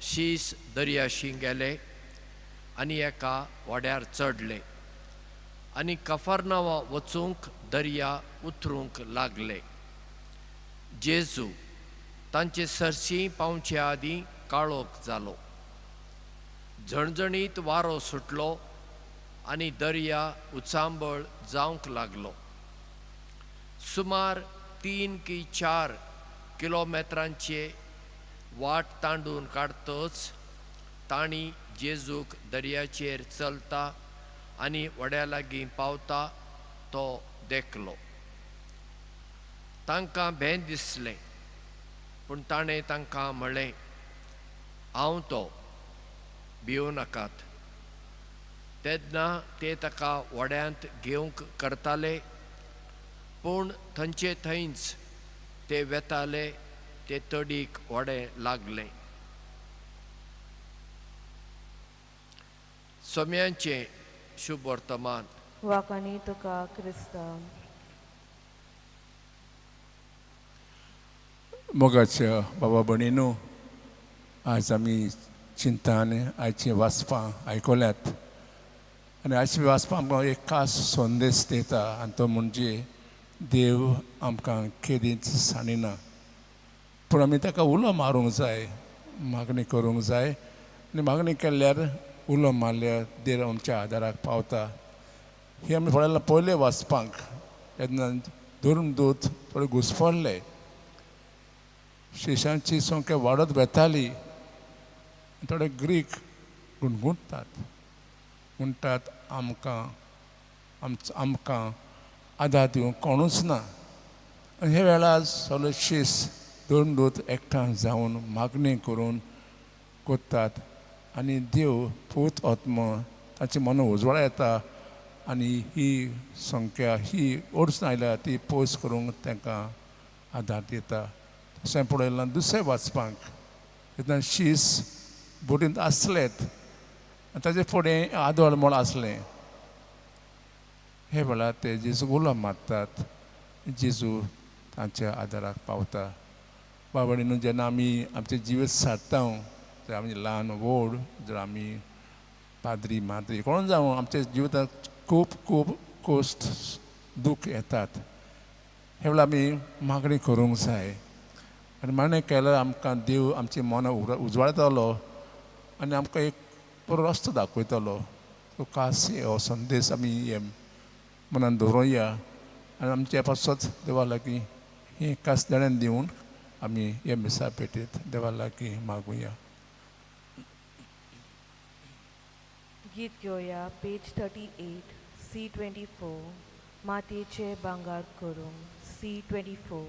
शीस दर्याशी गेले आनी एका व्हड्यार चडले आनी कफरनावा वचूंक दर्या उतरूंक लागले. जेजू तांचे सरशी पावचे आदीं काळोख जालो. झणझणीत वारो सुटलो आनी दर्या उचांबळ जावंक लागलो. सुमार 3 की 4 किलोमेत्रांचे वाट तांडून काडतच तांणी जेजूक दर्याचेर चलता आनी व्हड्या लागीं पावता तो देखलो. तांकां भें दिसलें, पूण ताणें तांकां म्हळें, हांव तो, भिवं नाकात. तेन्ना ते ताका व्हड्यांत घेवंक करताले, पूण थंयचे थंयच ते वेताले ते तडीक व्हडें लागलें. सोम्यांचें शुभ वर्तमान. वाकानी तुका क्रिस्ता. मोगाच्या बाबा भयणीनो, आज आमी चिंतान आयचीं वाचपां आयकल्यात आनी आयची वाचपां आमकां एक खास संदेश दिता आनी तो म्हणजे देव आमकां केदींच सांडिना, पूण आमी ताका उलो मारूंक जाय, मागणी करूंक जाय आनी मागणी केल्यार उलो मारल्यार देव आमच्या आदाराक पावता. हे आमी पळयलां पयले वाचपांक तेन्ना धर्मदूत थोडे घुसपडले, शिशांची संख्या वाडत वेताली. थोडे ग्रीक गुणगुणटात, म्हणटात आमकां आमकां आदार दिवंक कोणूच ना, आनी हे वेळार सगळे शीस धर्मदूत एकठांय जावन मागणी करून करतात आनी देव पूत आत्मो तांचे मनां उजवाडा येता आनी ही संख्या ही अडचण आयल्या ती पयस करूंक तांकां आदार दिता. तशें पळयलां दुसरें वाचपाक तेन्ना शीस बोटींत आसलेत आनी ताजे फुडें आदोळ म्हण आसलें. हे वेळार ते जेजूक उलो मारतात, जेजू तांच्या आदाराक पावता. बाबा न्हू जेन्ना आमी आमचें जिवीत सारता जर आमी ल्हान व्हड जर आमी पाद्री माद्री कोण जावं आमच्या जिवितांत खूब खूब कश्ट दूख येतात. हे वेळार आमी मागणी करूंक जाय आनी मागणी केल्यार आमकां देव आमची मनां उजवाडतलो आनी आमकां एक बरो रस्तो दाखयतलो. तो खास हो संदेश आमी हे मनान दवरुया आनी आमच्या पासत देवा लागीं ही खास देण्यान दिवन आमी हे मिसा पेटीत देवा लागीं मागुया. गीत घेवया पेज 38 C24 मातयेचें भांगर करूंक C24.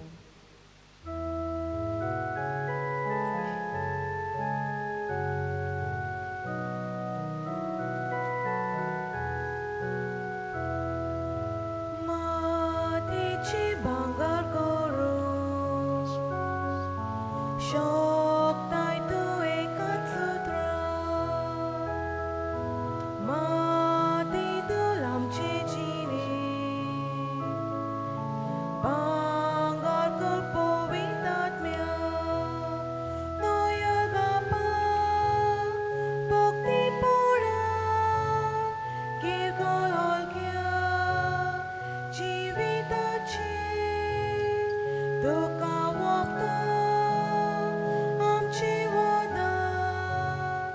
मातयेचें भांगर करूंक शकताय तूं एकाच सुत्रां मातयेंतूल आमचें जिणें भांगर कर पवित्र आत्म्या दयाळ बापा भक्तीपणान किरकोळ हलक्या जिविताचें तुका वखदां आमचें वरदान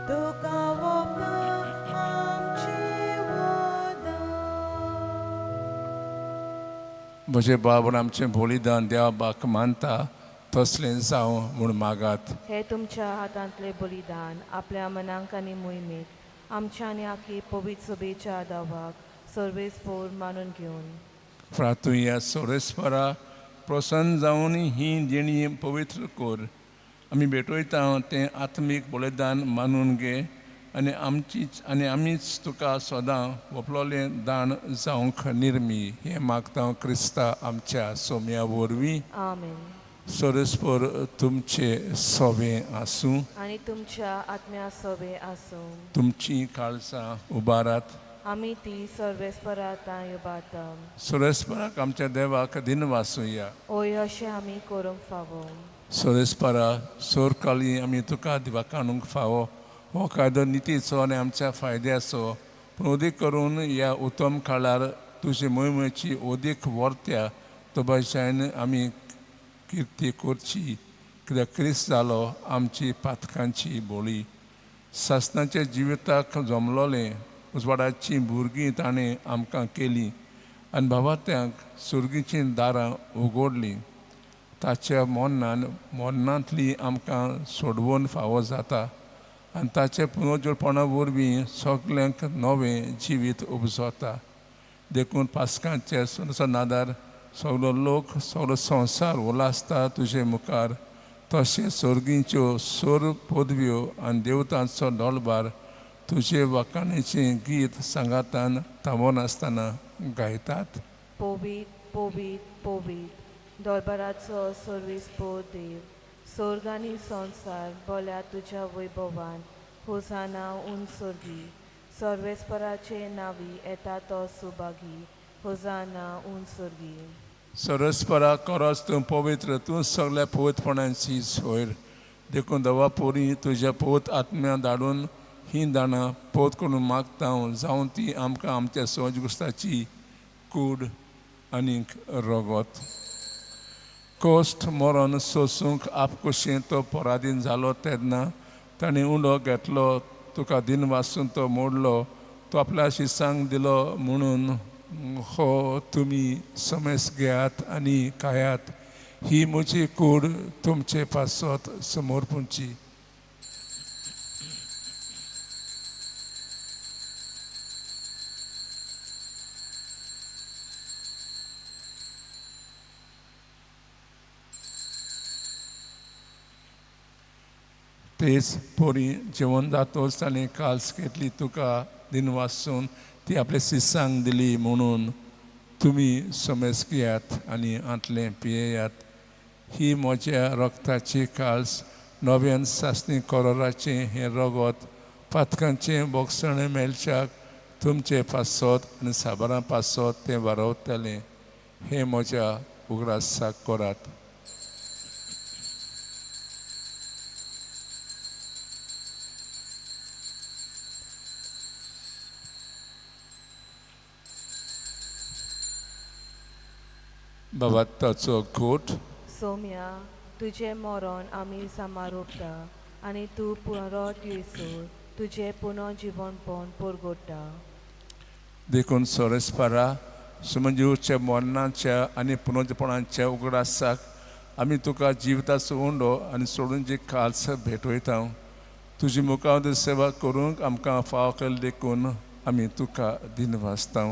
तुका वखदां आमचें वरदान. म्हजें बाब आमचें बलिदान देवा बाक मानता तसलें जावं म्हूण मागात. हे तुमच्या हातांतलें बलिदान आपल्या मनांक आनी मोहिमेक आमच्या आनी आखी पवित्र सभेच्या दावाक सर्वेस्पोर मानून घेवन प्रातुया सोरेस्परा प्रसन्न जावन ही देणी पवित्र कर. आमी भेटयता तें आत्मीक बलिदान मानून घे आनी आमचीच आनी आमीच तुका सदां वपलोलें दान जावंक निर्मी हें मागता क्रिस्ता आमच्या सोम्या वरवीं. आमेन. सोरेस्पर तुमचे सोबें आसूं आनी तुमच्या आत्म्या सोबें आसूं. तुमचीं काळसां उबारात आमी ती सर्वेस्परा तांय उबारता. सोरेस्पराक आमच्या देवाक दिनवासुया. ओय अशें आमी करूंक फावो. सोरेस्परा सोरकाली आमी तुका दिवाक आणूंक फावो. हो कायदो नितीचो आनी आमच्या फायद्याचो पूण अदीक करून ह्या उत्तम काळार तुजे मोहिमेची अदीक वर्त्या तो भाशेन आमी किर्ती करची कित्याक क्रिस्त जालो आमची पातकांची बोली. सासणाच्या जिविताक जमलोलें उजवाडाचीं भुरगीं ताणें आमकां केलीं आनी भावात्यांक सुर्गीचीं दारां उगडलीं. ताच्या मरणान मरणांतली आमकां सोडवून फावो जाता आनी ताचे पुनर्जोडपणा वरवीं सगल्यांक नवें जिवीत उपजता. देखून पास्कांचे नादार सगलो लोक सगलो संवसार उलासता तुजे मुखार. तशें सर्गीच्यो सोर पदव्यो आनी देवतांचो डोलबार तुजे वाखाणेचें गीत सांगातान थांबनासतना गायतात. पवित्र पवित्र पवित्र दरबाराचो सर्वेस्पोर देव स्वर्ग आनी संवसार बोल्या तुज्या वैभवान. होसाना उन स्वर्गी सर्वेस्पराचे नावी येता तो सुभागी. होसाना उन स्वर्गी. सरस्परा करस तूं पवित्र तूं सगल्या पवित्रपणाची सोयर. देखून दवा पोरी तुज्या पवित्र आत्म्या धाडून ही दाणां पोत करून मागता जावन ती आमकां आमच्या सहज गुस्ताची कूड आनीक रगत. कश्ट मरण सोसूंक आपकुशें तो पराधीन जालो तेन्ना ताणें उंडो घेतलो तुका दिन वासून तो मोडलो तो आपल्या शिसांक दिलो म्हणून हो तुमी समेस घेयात आनी खायात. ही म्हजी कूड तुमचे पासत समर्पूंची. तेच पोरी जेवण जातोच ताणें काल्स घेतली तुका दिनवासून ती आपल्या शिसांक दिली म्हणून तुमी समेस घेयात आनी आंतलें पियेयात. ही म्हज्या रक्ताची काल्स नव्यान सासणी कोरोराचें हें रगत पातकांचें बोगसणें मेळच्याक तुमचे पासत आनी साबारां पासत तें वारवतलें. हें म्हज्या उगडासाक करात. बाबा ताचो घोट. सोम्या तुजें मरण आमी समारोपता आनी तूं परत येसर तुजें पुनर्जिवनपण परगट्टा. देखून सोरेस्परा सुमंजीवच्या मरणाच्या आनी पुनर्जपणाच्या उगडासाक आमी तुका जिविताचो उंडो आनी सोडून जी खालस भेटयता. तुजी मुखार सेवा करूंक आमकां फाव केली देखून आमी तुका दिनवासता.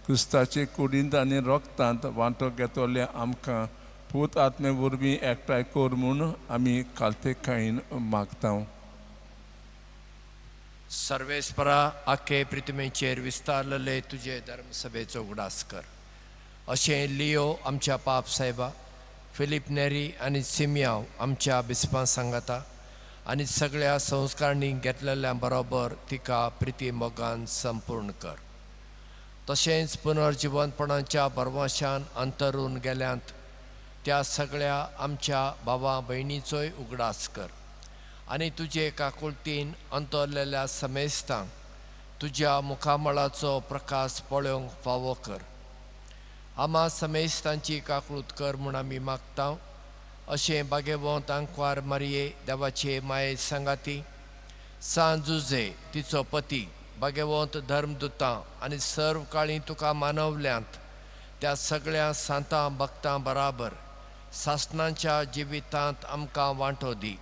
क्रिस्ताचे कुडींत आनी रक्तांत वांटो घेतले आमकां पूत आत्मे वरवीं एकठांय कर म्हूण आमी खालतेकायेन मागता. सर्वेस्परा आखे पृथ्वीचेर विस्तारलेले तुजे धर्मसभेचो उगडास कर. अशें लियो आमच्या पाप साहेबा, फिलीप नेरी आनी सिमयाव आमच्या बिस्पां सांगाता आनी सगळ्या संस्कारांनी घेतलेल्या बरोबर तिका प्रिती मोगान संपूर्ण कर. तशेंच पुनर्जिवनपणाच्या भरवशान अंतरून गेल्यांत त्या सगळ्या आमच्या भावा भयणीचोय उगडास कर आनी तुजे काकुळतीन अंतरलेल्या समेस्तांक तुज्या मुखामळाचो प्रकाश पळोवंक फावो कर. आमा समेस्तांची काकळूत कर म्हूण आमी मागता. अशें बागेवंत आंकवार मारये देवाचे माये सांगाती सांत जुझे तिचो पती बागेवंत धर्मदुतां आनी सर्व काळी तुका मानवल्यांत त्या सगळ्या सांतां भक्तां बराबर सासणाच्या जिवितांत आमकां वांटो दी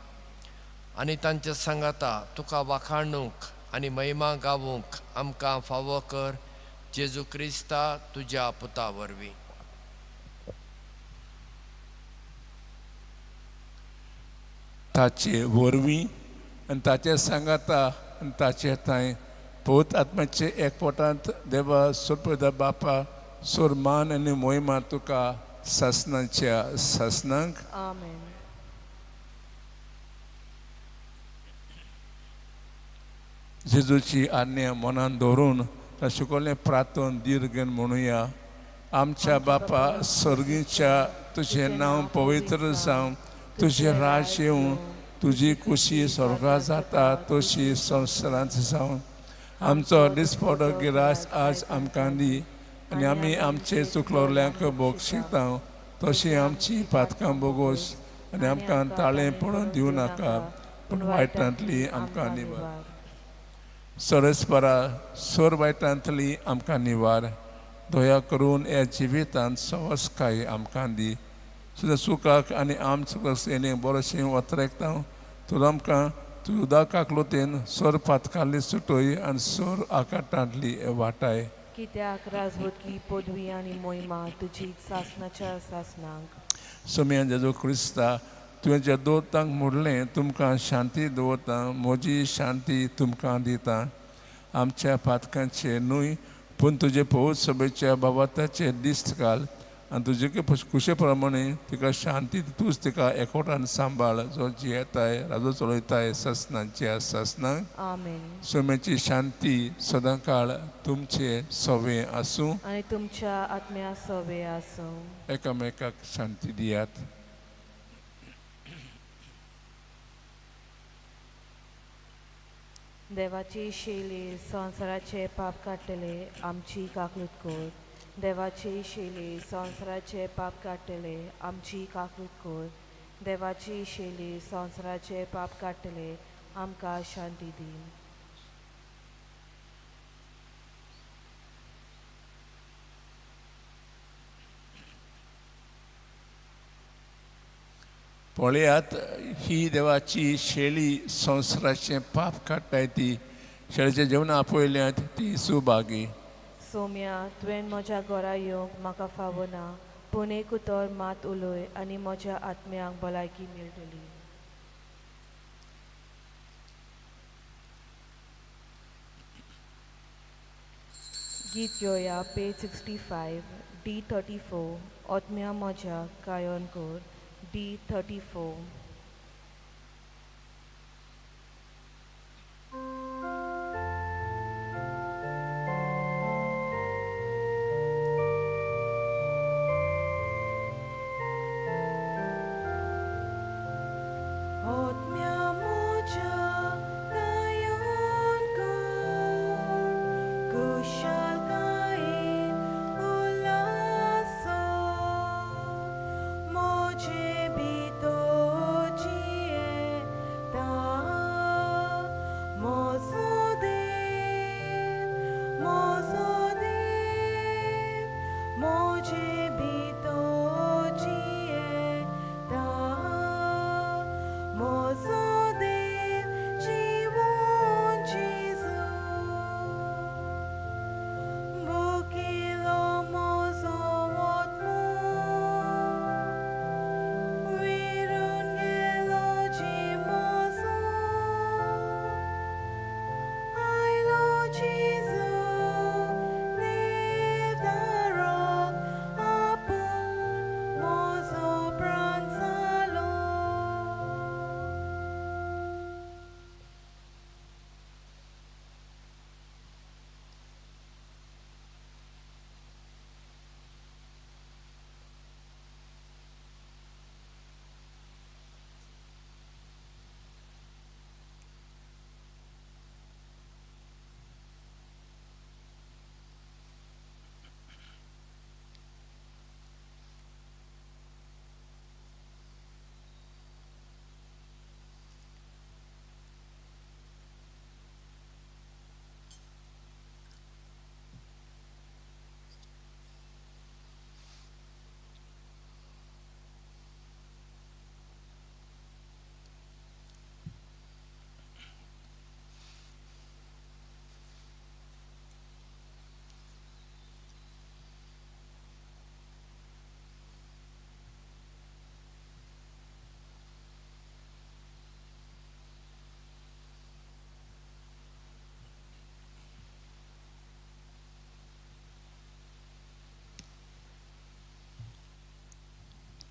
आनी तांच्या सांगाता तुका वाखाणूंक आनी महिमा गावूंक आमकां फावो कर. जेजू क्रिस्ता तुज्या पुता वरवीं. ताचे वरवीं आनी ताचे सांगाता आनी ताचे थंय पवित्र आत्म्याचे एकवटांत देवा सोपदा बापा सोरमान आनी मोहिमा तुका सासणाच्या सासणाक. आमेन. जेजूची आज्ञा मनान दवरून शिकवलें प्रार्थन दीर्घन म्हणुया. आमच्या बापा सर्गीच्या तुजें नांव पवित्र जावं, तुजें राज येवं, तुजी कुशी स्वर्गा जाता तशी संवसारांत जावं. आमचो दिसपडो गिरास आज आमकां दी आनी आमी आमचे चुकलोल्यांक बोगशिता तशी आमची पातकां बोगोस आनी आमकां ताळें पडून दिवं नाका पूण वायटांतली आमकां निवार. सरस्परा सोर वायटांतली आमकां निवार. दया करून ह्या जिवितांत सवसकाय आमकां दी. तुज्या सुखाक आनी आमच्या सेनेक बरोशें वतरेकता तूं आमकां तूं उदकाक लोतेन सोर पातकांतली सुटय आनी सोर आकाटांतली वाटाय. कित्याक राजवटकी पदवी आनी मोहिमा तुजी सासणाच्या सासणाक. सोम्या जेजू क्रिस्ता तुवें ज्या दोतांक म्हणलें तुमकां शांती दवरता, म्हजी शांती तुमकां दिता. आमच्या पातकांचे न्हय पूण तुजे पवित्र सभेच्या बाबाताचे दिस्त घाल आनी तुजे कुशे प्रमाणे तिका शांती तूंच तिका एकवटान सांबाळ जो जियेताय राजो चलयताय सासणाच्या सासणाक. आमेन. सोम्याची शांती सदांकाळ तुमचे सवे आसूं आनी तुमच्या आत्म्या सवे आसूं. एकामेकाक शांती दियात. देवाची शैली संवसाराचे पाप काडटले आमची काकलूत कर. देवाची शैली संवसाराचे पाप काडटले आमची काकलूत कर. देवाची शैली संवसाराचे पाप काडटले आमकां शांती दी. पळयात ही देवाची शेळी संवसाराचें पाप काडटाय ती शेळीचें जेवण आपयल्यात ती सुभागी. सोम्या तुवें म्हज्या घरा येवंक म्हाका फावना पूण एक उतर मात उलय आनी म्हज्या आत्म्याक भलायकी मेळटली. गीत घेवया पेज 65 D 34 ओतम्या म्हज्या गायन कर D 34. ओतम्या म्हज्या गायन कर कुशलकायेन उल्हासो म्हजे भितर जियेता म्हजो देव म्हजो देव म्हजे भितर जियेता म्हजो देव जिवोन जेजू बुकिलो म्हजो आत्मो विरून गेलो जीव म्हजो आयलो जेजू देवदाराक आपूण म्हजो प्राण जालो.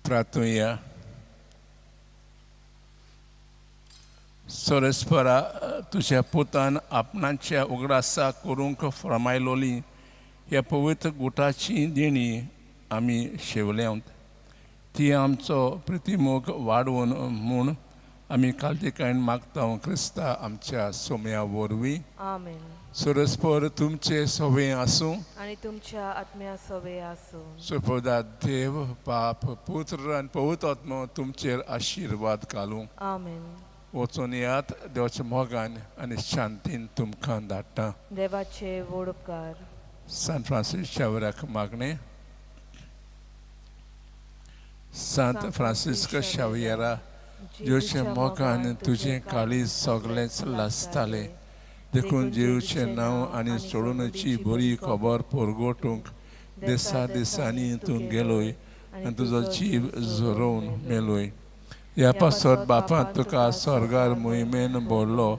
प्रार्थुया. सोरेस्परा तुज्या पुतान आपणाच्या उगडासा करूंक फर्मायलोली ह्या पवित्र गुटाची देणी आमी शेवल्यात ती आमचो प्रतिमोग वाडोवन म्हूण आमी कालतिकायन मागता क्रिस्ता आमच्या सोम्या वरवीं. आमेन. सोरस्पर तुमचे सवे आसूं आनी तुमच्या आत्म्या सवे आसूं. सुपदा देव बाप पुत्र आनी पवित्र आत्मो तुमचेर आशिर्वाद घालूं. आमेन. वचून येयात देवाच्या मोगान आनी शांतीन तुमकां धाडटा. देवाचे व्हड उपकार. सान फ्रांसीस शावराक मागणें. सांत फ्रांसिस्क शावियरा जेवचे मोगान तुजें काळीज सगळेंच लासतालें देखून जेवचें नांव आनी सोडूनची बरी खबर परगटूंक दिसा दिसांनी तूं गेलोय आनी तुजो जीव झरोवन मेलोय. ह्या पासत बापान तुका स्वर्गार मोहिमेन भरलो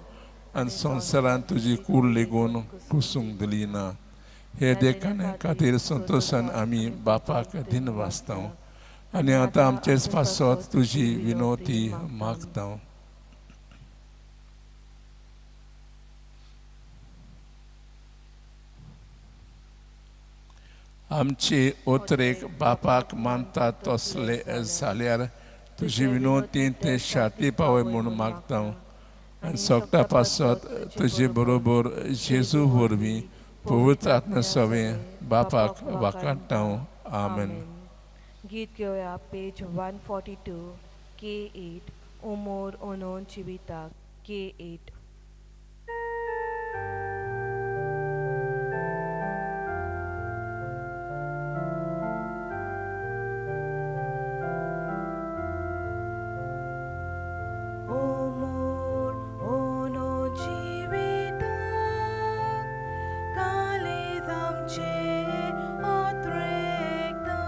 आनी संवसारांत तुजी कूड लेगून कुसूंक दिली ना. हे देखाने खातीर संतोशान आमी बापाक दिन वाचता आनी आतां आमचेच पासत तुजी विनोती मागता. आमचे ओतरेक बापाक मानता तसले जाल्यार तुजी विनोती ते शाती पावय म्हूण मागता आनी सगळ्या पासत तुजे बरोबर जेजू वरवीं पवित्र आत्मा सवें बापाक वाकाडटा. आमेन. गीत घेवया पेज 142 K 8 उमोर ओनोन जिविताक K 8. उमोर ओनो जिविताक कालेज आमचे ओत्रेकता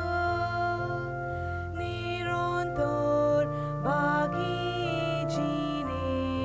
निरंतर बागी जिणेन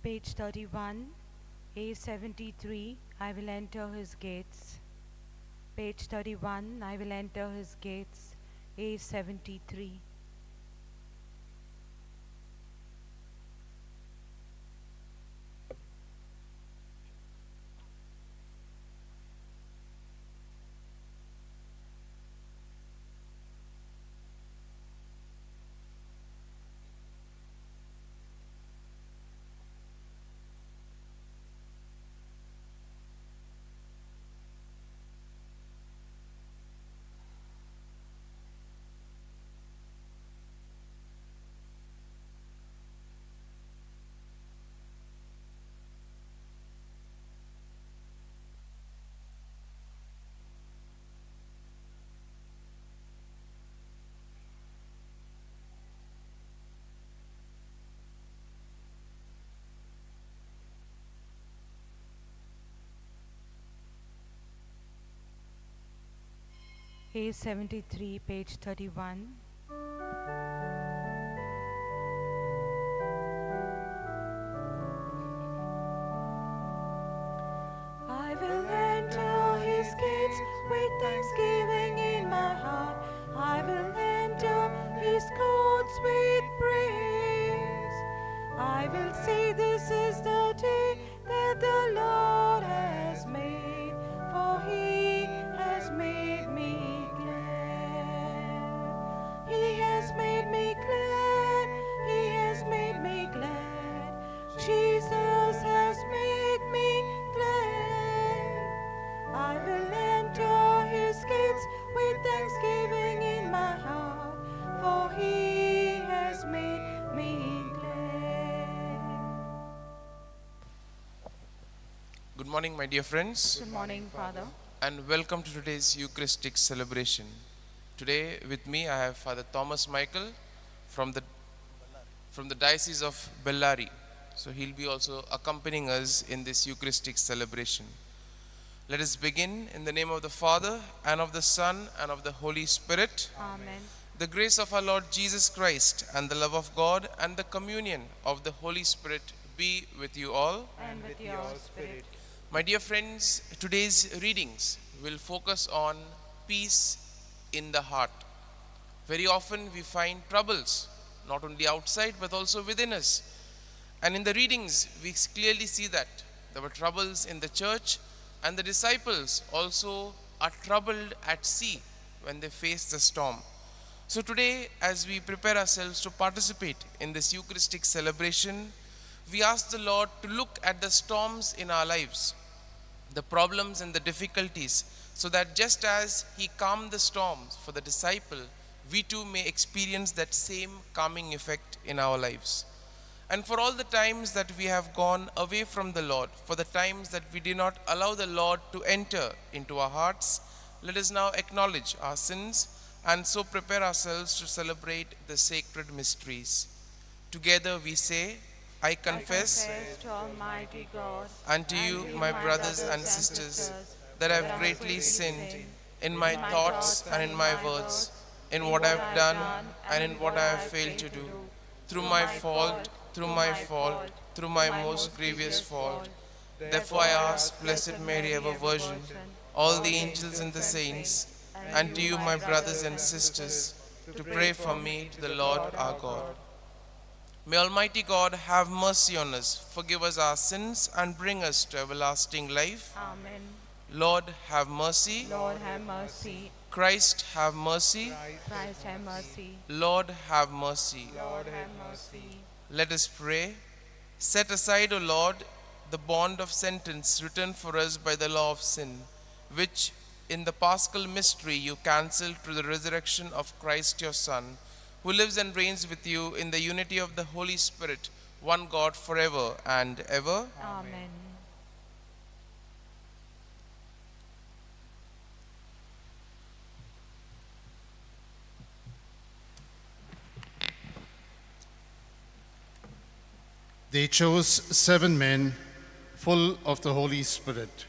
Page 31, A73, I will enter his gates. Page 31, I will enter his gates, A73. A73, page 31. I will enter his gates with thanksgiving in my heart. I will enter his courts with praise. I will say this is the day that the Lord has made, for he has made me glad. He has made me glad. He has made me glad. Jesus has made me glad. I will enter his gates with thanksgiving in my heart, for he has made me glad. Good morning, my dear friends. Good morning, Father. And welcome to today's Eucharistic celebration. Today with me I have Father Thomas Michael from the Diocese of Bellary. So he'll be also accompanying us in this Eucharistic celebration. Let us begin in the name of the Father, and of the Son, and of the Holy Spirit. Amen. The grace of our Lord Jesus Christ, and the love of God, and the communion of the Holy Spirit be with you all. And with your spirit. My dear friends, today's readings will focus on peace in the heart. Very often we find troubles, not only outside but also within us. And in the readings, we clearly see that there were troubles in the church, and the disciples also are troubled at sea when they face the storm. So today, as we prepare ourselves to participate in this Eucharistic celebration, we ask the Lord to look at the storms in our lives, the problems and the difficulties, so that just as he calmed the storms for the disciple, we too may experience that same calming effect in our lives. And for all the times that we have gone away from the Lord, for the times that we did not allow the Lord to enter into our hearts, let us now acknowledge our sins and so prepare ourselves to celebrate the sacred mysteries. Together we say, I confess to Almighty God unto you, my brothers and sisters, that I have greatly sinned in my thoughts and in my words, in what I have done and in what I have failed to do, through my fault, through my fault, through my most grievous fault. Therefore I ask Blessed Mary, ever Virgin, all the angels and the saints, and to you, my brothers and sisters, to pray for me to the Lord our God. May Almighty God have mercy on us, forgive us our sins, and bring us to everlasting life. Amen. Lord, have mercy. Lord, have mercy. Christ, have mercy. Christ, have mercy. Lord, have mercy. Lord, have mercy. Let us pray. Set aside, O Lord, the bond of sentence written for us by the law of sin, which in the Paschal mystery you cancelled through the resurrection of Christ your Son, who lives and reigns with you in the unity of the Holy Spirit, one God, forever and ever. Amen. They chose 7 men full of the Holy Spirit.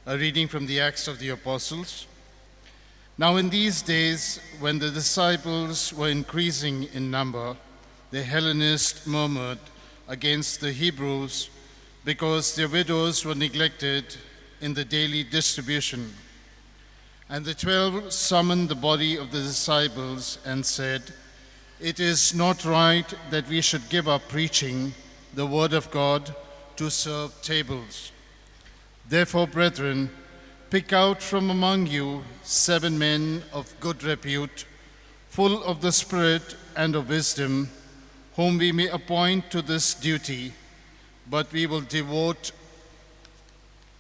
A reading from the Acts of the Apostles. Now in these days, when the disciples were increasing in number, the Hellenists murmured against the Hebrews, because their widows were neglected in the daily distribution. And the 12 summoned the body of the disciples and said, "It is not right that we should give up preaching the word of God to serve tables. Therefore, brethren, pick out from among you 7 men of good repute, full of the Spirit and of wisdom, whom we may appoint to this duty, but we will devote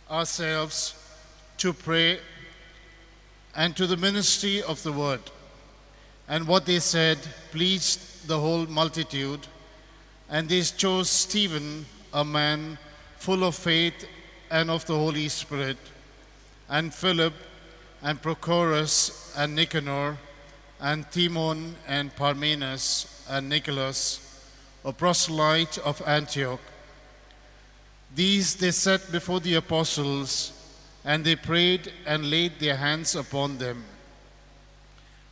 ourselves to pray and to the ministry of the word." And what they said pleased the whole multitude, and they chose Stephen, a man full of faith and of the Holy Spirit, and Philip, and Prochorus, and Nicanor, and Timon, and Parmenas, and Nicholas, a proselyte of Antioch. These they set before the apostles, and they prayed and laid their hands upon them.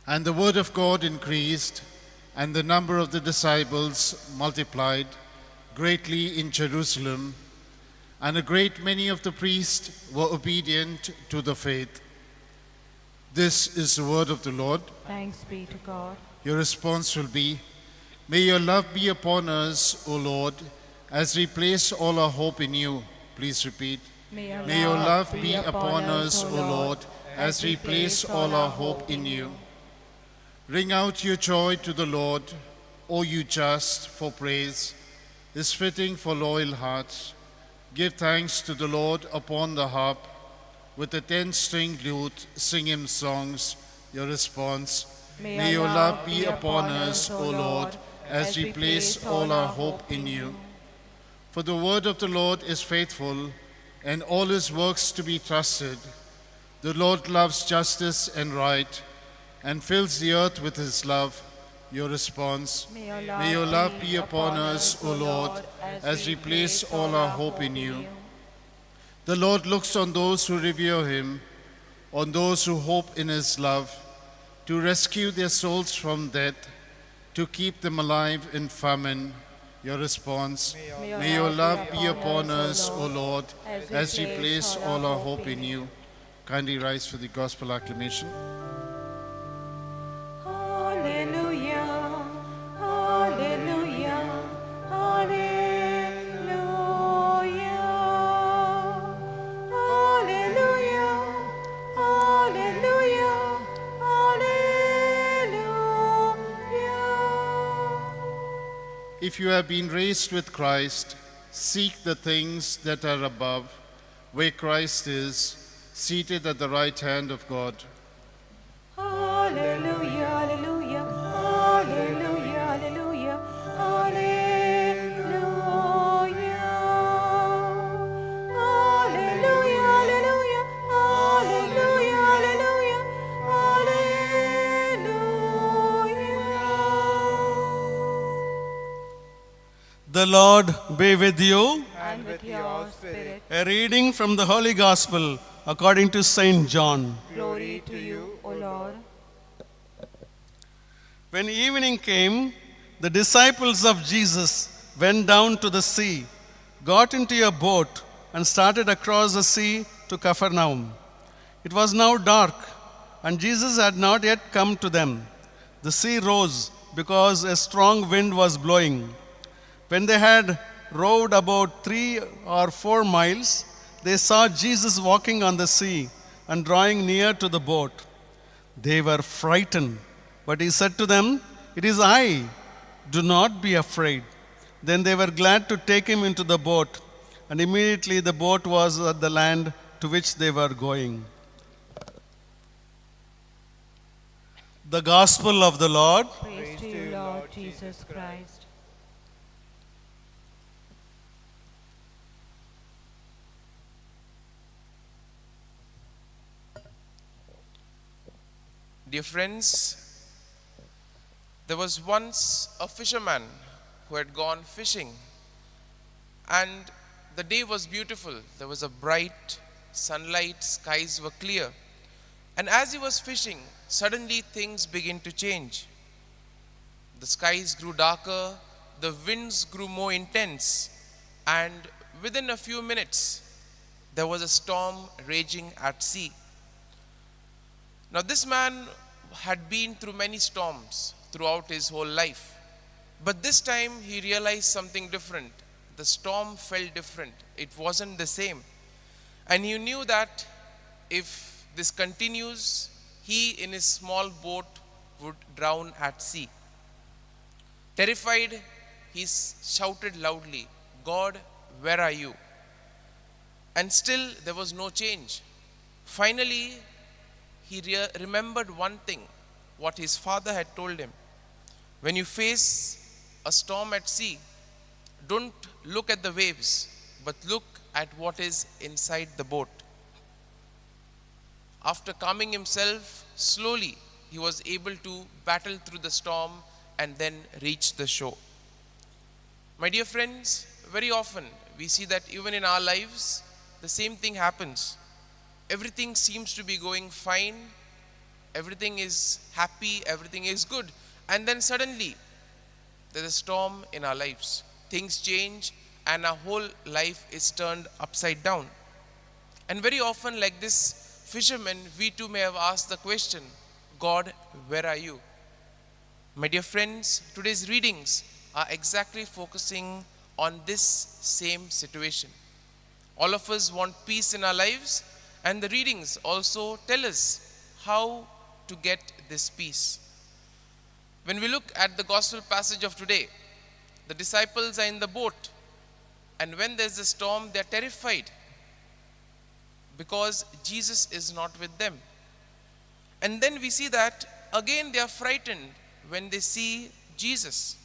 And the word of God increased, and the number of the disciples multiplied greatly in Jerusalem, and a great many of the priests were obedient to the faith. This is the word of the Lord. Thanks be to God. Your response will be, May your love be upon us, O Lord, as we place all our hope in you. Please repeat. May your love be upon us, O Lord, as we place all our hope in you. Ring out your joy to the Lord, O you just, for praise is fitting for loyal hearts. Give thanks to the Lord upon the harp. With the 10-stringed lute, sing him songs. Your response, May your love be upon us, O Lord, as we place all our hope in you. For the word of the Lord is faithful, and all his works to be trusted. The Lord loves justice and right, and fills the earth with his love. Your response, May your love be upon us, O Lord, as we place all our hope in you. The Lord looks on those who revere him, on those who hope in his love, to rescue their souls from death, to keep them alive in famine. Your response, May your love be upon us, O Lord, as we place all our hope in you. Kindly rise for the gospel acclamation. Hallelujah, hallelujah, hallelujah, hallelujah, hallelujah, hallelujah. If you have been raised with Christ, seek the things that are above, where Christ is, seated at the right hand of God. Hallelujah, hallelujah, hallelujah, hallelujah, hallelujah, hallelujah, hallelujah, hallelujah, hallelujah, hallelujah. The Lord be with you. And with your spirit. A reading from the Holy Gospel according to St. John. Glory to you, O Lord. When evening came, the disciples of Jesus went down to the sea, got into a boat, and started across the sea to Capernaum. It was now dark, and Jesus had not yet come to them. The sea rose because a strong wind was blowing. When they had rowed about 3 or 4 miles, they saw Jesus walking on the sea and drawing near to the boat. They were frightened, but he said to them, "It is I, do not be afraid." Then they were glad to take him into the boat, and immediately the boat was at the land to which they were going. The Gospel of the Lord. Praise to you, Lord Jesus Christ. Dear friends, there was once a fisherman who had gone fishing, and the day was beautiful. There was a bright sunlight, skies were clear. And as he was fishing, suddenly things began to change. The skies grew darker, the winds grew more intense, and within a few minutes, there was a storm raging at sea. Now, this man had been through many storms throughout his whole life. But this time he realized something different. The storm felt different. It wasn't the same. And he knew that if this continues, he in his small boat would drown at sea. Terrified, he shouted loudly, "God, where are you?" And still there was no change. Finally, he remembered one thing, what his father had told him. When you face a storm at sea, don't look at the waves, but look at what is inside the boat. After calming himself, slowly he was able to battle through the storm and then reach the shore. My dear friends, very often we see that even in our lives, the same thing happens. Everything seems to be going fine, everything is happy, everything is good. And then suddenly, there's a storm in our lives. Things change and our whole life is turned upside down. And very often, like this fisherman, we too may have asked the question, "God, where are you?" My dear friends, today's readings are exactly focusing on this same situation. All of us want peace in our lives, and the readings also tell us how to get this peace. When we look at the gospel passage of today, the disciples are in the boat, and when there's a storm, they're terrified because Jesus is not with them. And then we see that again they are frightened when they see Jesus.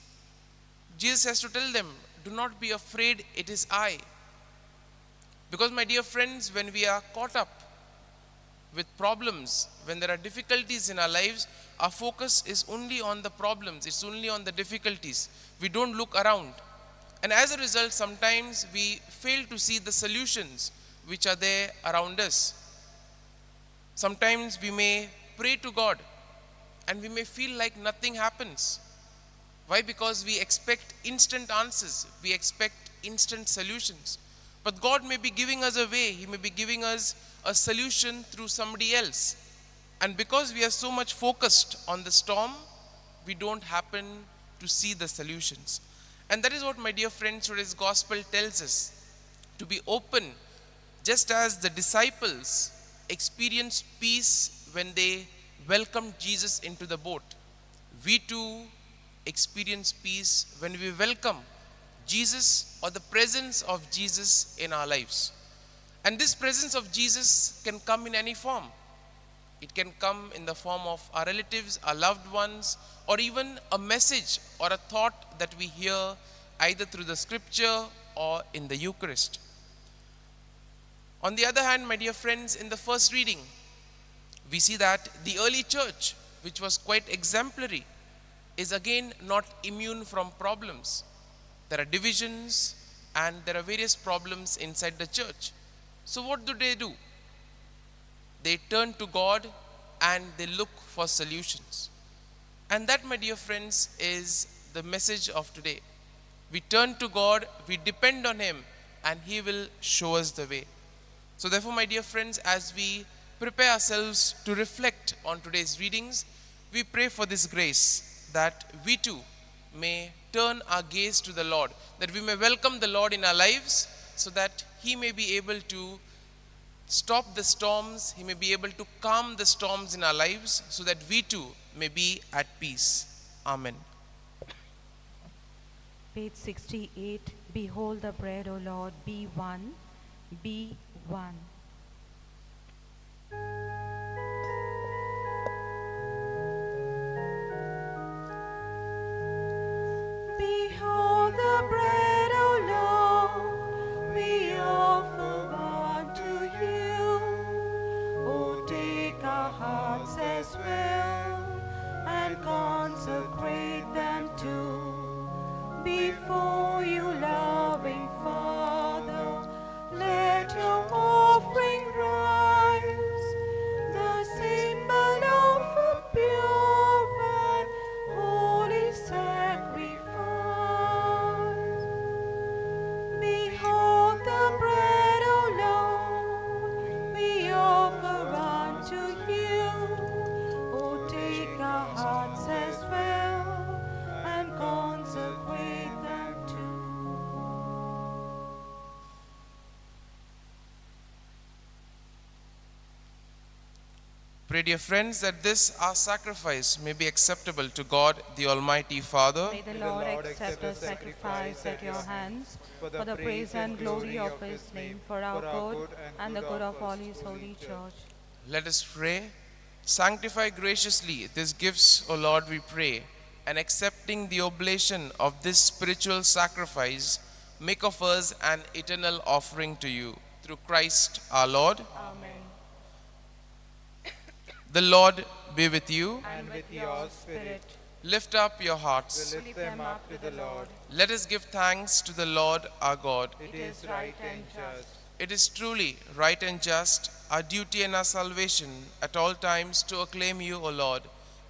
Jesus has to tell them, "Do not be afraid, it is I." Because, my dear friends, when we are caught up with problems, when there are difficulties in our lives, our focus is only on the problems, it's only on the difficulties. We don't look around. And as a result, sometimes we fail to see the solutions which are there around us. Sometimes we may pray to God and we may feel like nothing happens. Why? Because we expect instant answers, we expect instant solutions. But God may be giving us a way, He may be giving us a solution through somebody else. And because we are so much focused on the storm, we don't happen to see the solutions. And that is what, my dear friends, today's gospel tells us. To be open, just as the disciples experienced peace when they welcomed Jesus into the boat, we too experience peace when we welcome Jesus or the presence of Jesus in our lives. And this presence of Jesus can come in any form. It can come in the form of our relatives, our loved ones, or even a message or a thought that we hear either through the scripture or in the Eucharist. On the other hand, my dear friends, in the first reading, we see that the early church, which was quite exemplary, is again not immune from problems. There are divisions and there are various problems inside the church. So what do? They turn to God and they look for solutions. And that, my dear friends, is the message of today. We turn to God, we depend on Him, and He will show us the way. So therefore, my dear friends, as we prepare ourselves to reflect on today's readings, we pray for this grace that we too may turn our gaze to the Lord, that we may welcome the Lord in our lives so that He may be able to stop the storms, He may be able to calm the storms in our lives so that we too may be at peace. Amen. Page 68, Behold the bread, O Lord, B1, B1. Behold the bread, O Lord, we offer unto you. O take our hearts as well, and consecrate them too. Before you, loving Father, let your offering rise. Pray, dear friends, that this our sacrifice may be acceptable to God, the Almighty Father. May the Lord accept the sacrifice at your hands for the praise and glory of his name, for our good and the good of all his holy church. Let us pray. Sanctify graciously these gifts, O Lord, we pray, and accepting the oblation of this spiritual sacrifice, make of us an eternal offering to you. Through Christ our Lord. Amen. The Lord be with you. And with your spirit. Lift up your hearts. We lift them up to the Lord. Let us give thanks to the Lord our God. It is right and just. It is truly right and just, our duty and our salvation at all times to acclaim you, O Lord,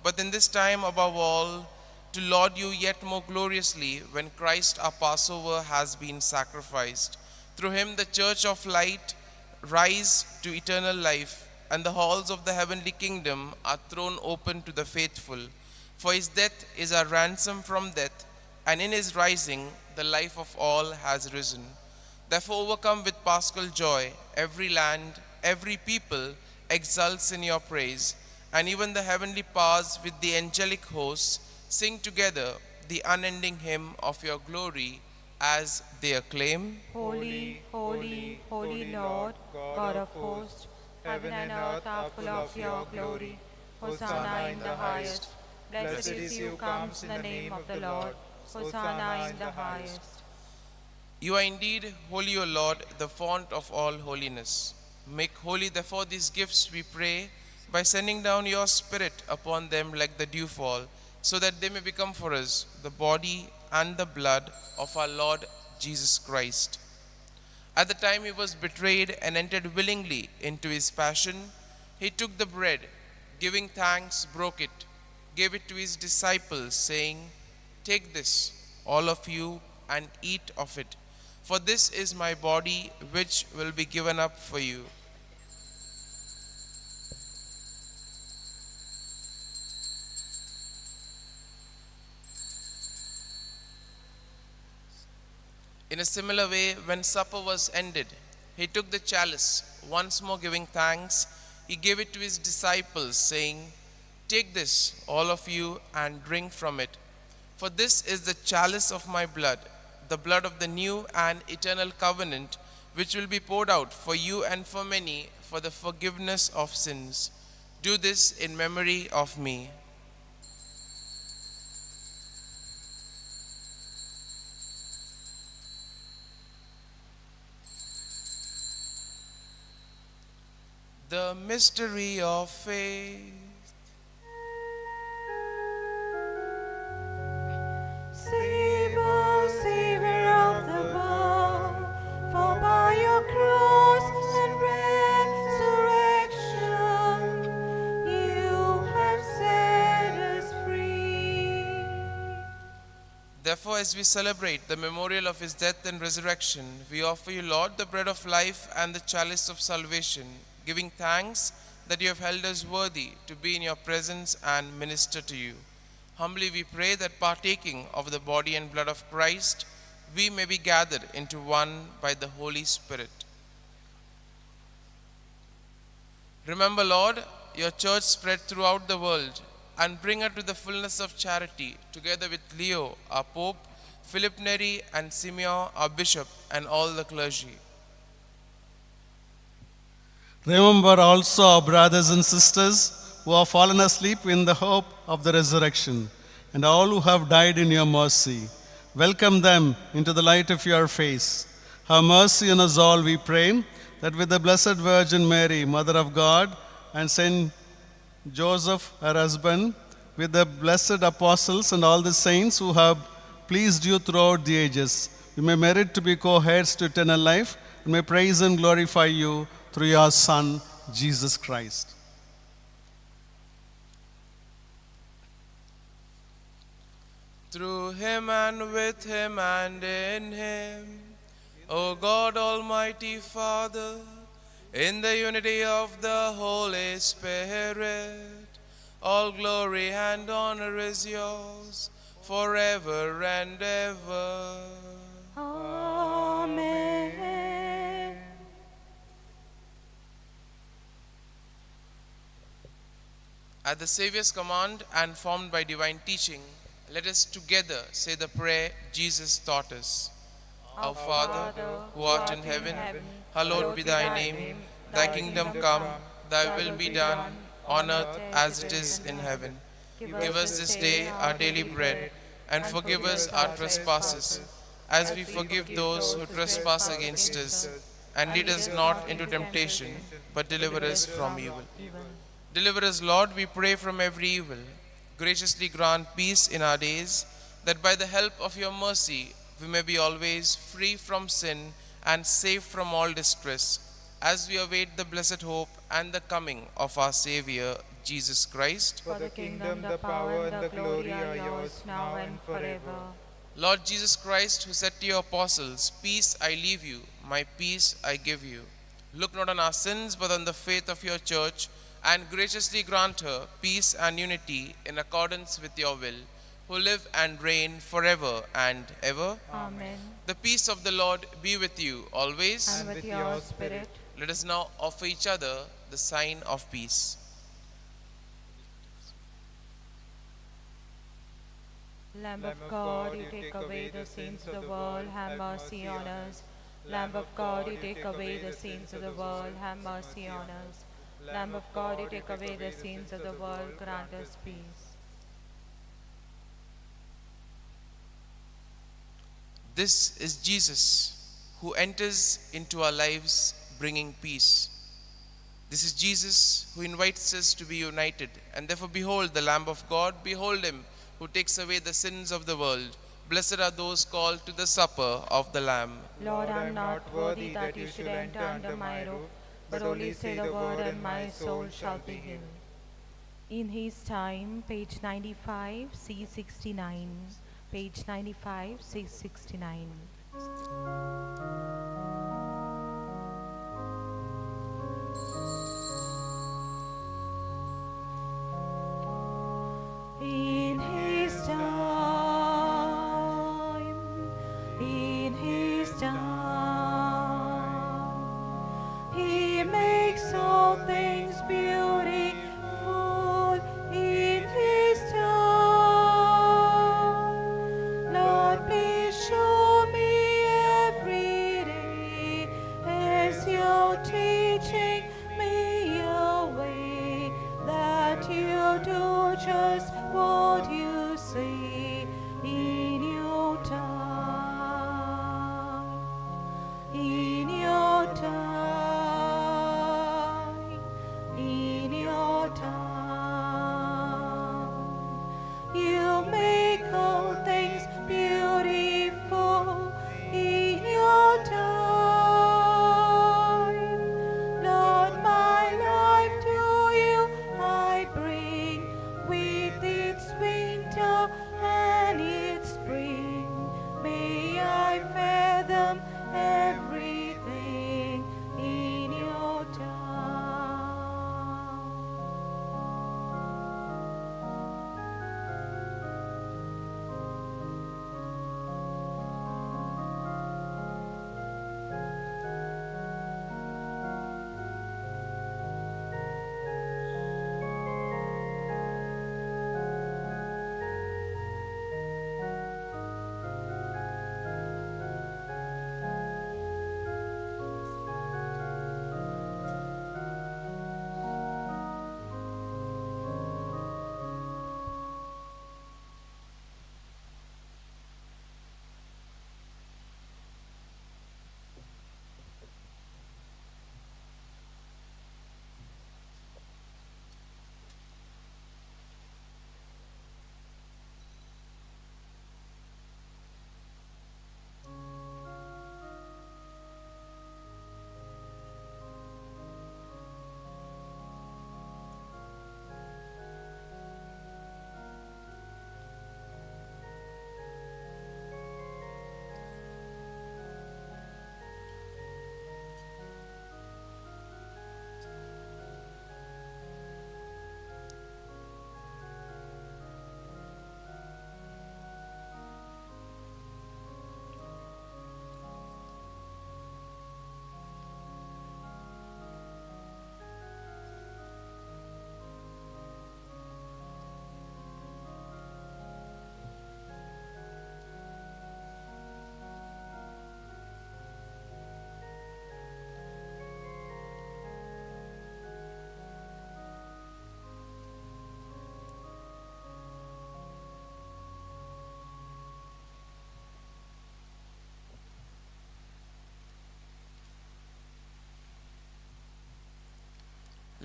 but in this time above all, to laud you yet more gloriously when Christ our Passover has been sacrificed. Through him the church of light rise to eternal life, and the halls of the heavenly kingdom are thrown open to the faithful. For his death is our ransom from death, and in his rising the life of all has risen. Therefore, overcome with paschal joy, every land, every people exults in your praise, and even the heavenly powers with the angelic hosts sing together the unending hymn of your glory as they acclaim: Holy, holy, holy Lord, God of hosts, heaven and earth are full of your glory. Hosanna in the highest. Blessed is he who comes in the name of the Lord. Hosanna in the highest. You are indeed holy, O Lord, the font of all holiness. Make holy, therefore, these gifts, we pray, by sending down your Spirit upon them like the dewfall, so that they may become for us the body and the blood of our Lord Jesus Christ. At the time he was betrayed and entered willingly into his passion, he took the bread, giving thanks, broke it, gave it to his disciples, saying, "Take this, all of you, and eat of it, for this is my body, which will be given up for you." In a similar way, when supper was ended, he took the chalice, once more giving thanks, he gave it to his disciples, saying, "Take this, all of you, and drink from it. For this is the chalice of my blood, the blood of the new and eternal covenant, which will be poured out for you and for many for the forgiveness of sins. Do this in memory of me." The mystery of faith. Save us, Savior of the world, for by your cross and resurrection you have set us free. Therefore, as we celebrate the memorial of his death and resurrection, we offer you, Lord, the bread of life and the chalice of salvation, giving thanks that you have held us worthy to be in your presence and minister to you. Humbly we pray that partaking of the body and blood of Christ, we may be gathered into one by the Holy Spirit. Remember, Lord, your church spread throughout the world, and bring her to the fullness of charity, together with Leo, our Pope, Philip Neri, and Simeon, our Bishop, and all the clergy. Remember also our brothers and sisters who have fallen asleep in the hope of the resurrection, and all who have died in your mercy. Welcome them into the light of your face. Have mercy on us all, we pray, that with the Blessed Virgin Mary, Mother of God, and Saint Joseph, her husband, with the blessed apostles and all the saints who have pleased you throughout the ages, we may merit to be co-heirs to eternal life, and may praise and glorify you through your Son, Jesus Christ. Through him and with him and in him, O God, Almighty Father, in the unity of the Holy Spirit, all glory and honor is yours forever and ever. Amen. At the Savior's command and formed by divine teaching, let us together say the prayer Jesus taught us. Our Father, who art in heaven, hallowed be thy name. Thy kingdom come, thy will be done, on earth as it is in heaven. Give us this day our daily bread, and forgive us our trespasses, as we forgive those who trespass against us. And lead us not into temptation, but deliver us from evil. Deliver us, Lord, we pray, from every evil. Graciously grant peace in our days, that by the help of your mercy we may be always free from sin and safe from all distress, as we await the blessed hope and the coming of our Savior, Jesus Christ. For the kingdom, the power, and the glory are yours, now and forever. Lord Jesus Christ, who said to your apostles, "Peace I leave you, my peace I give you," look not on our sins, but on the faith of your church, and graciously grant her peace and unity in accordance with your will, who live and reign forever and ever. Amen. The peace of the Lord be with you always. And with your spirit. Let us now offer each other the sign of peace. Lamb of God, you take away the sins of the world, have mercy on us. Lamb of God, you take away the sins of the world, have mercy on us. Lamb of God, you take away the sins of the world, grant us peace. This is Jesus, who enters into our lives bringing peace. This is Jesus who invites us to be united. And therefore, behold the Lamb of God, behold him who takes away the sins of the world. Blessed are those called to the supper of the Lamb. Lord, I am not worthy that you should enter under my roof, but only say the word, and my soul shall be healed. In his time, page 95, C69. Page 95, C69. In his time, in his time, he makes all things beautiful in his time. Lord, please show me every day as you're teaching me your way, that you do just what you say in your time, in your time, in your time. You make all things beautiful in your time. Lord, my life to you I bring, with its winter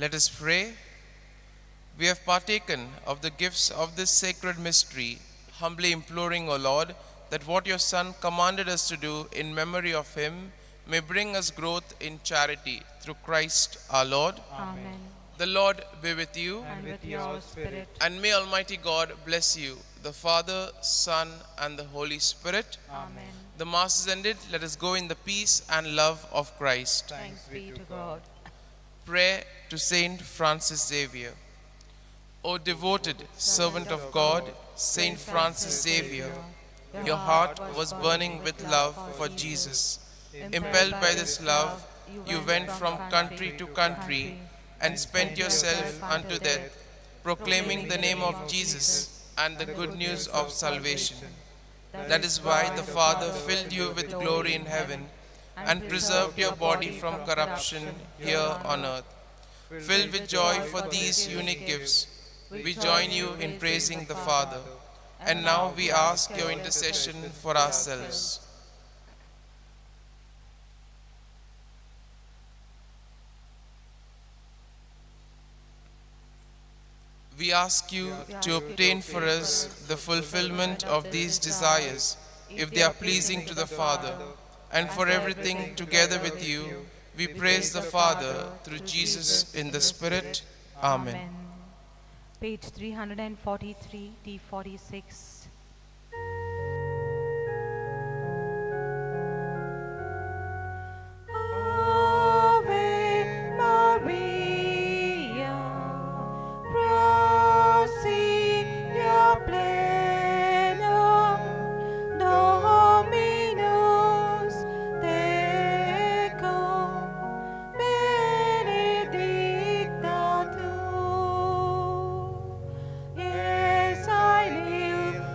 Let us pray. We have partaken of the gifts of this sacred mystery, humbly imploring, O Lord, that what your Son commanded us to do in memory of him may bring us growth in charity through Christ our Lord. Amen. The Lord be with you. And with your spirit. And may Almighty God bless you, the Father, Son, and the Holy Spirit. Amen. The Mass is ended. Let us go in the peace and love of Christ. Thanks be to God. Prayer to Saint Francis Xavier. O devoted servant of God, Saint Francis Xavier, your heart was burning with love for Jesus. Impelled by this love, you went from country to country and spent yourself unto death, proclaiming the name of Jesus and the good news of salvation. That is why the Father filled you with glory in heaven and preserved your body from corruption here on earth. Filled with joy for these unique gifts, we join you in praising the Father. And now we ask your intercession for ourselves. We ask you to obtain for us the fulfillment of these desires, if they are pleasing to the Father. And for everything together with you, we praise the Father through Jesus in the Spirit. Amen. Page 343, D46. Ave Maria, gratia plena, Dominus tecum, benedicta tu. Yes, I live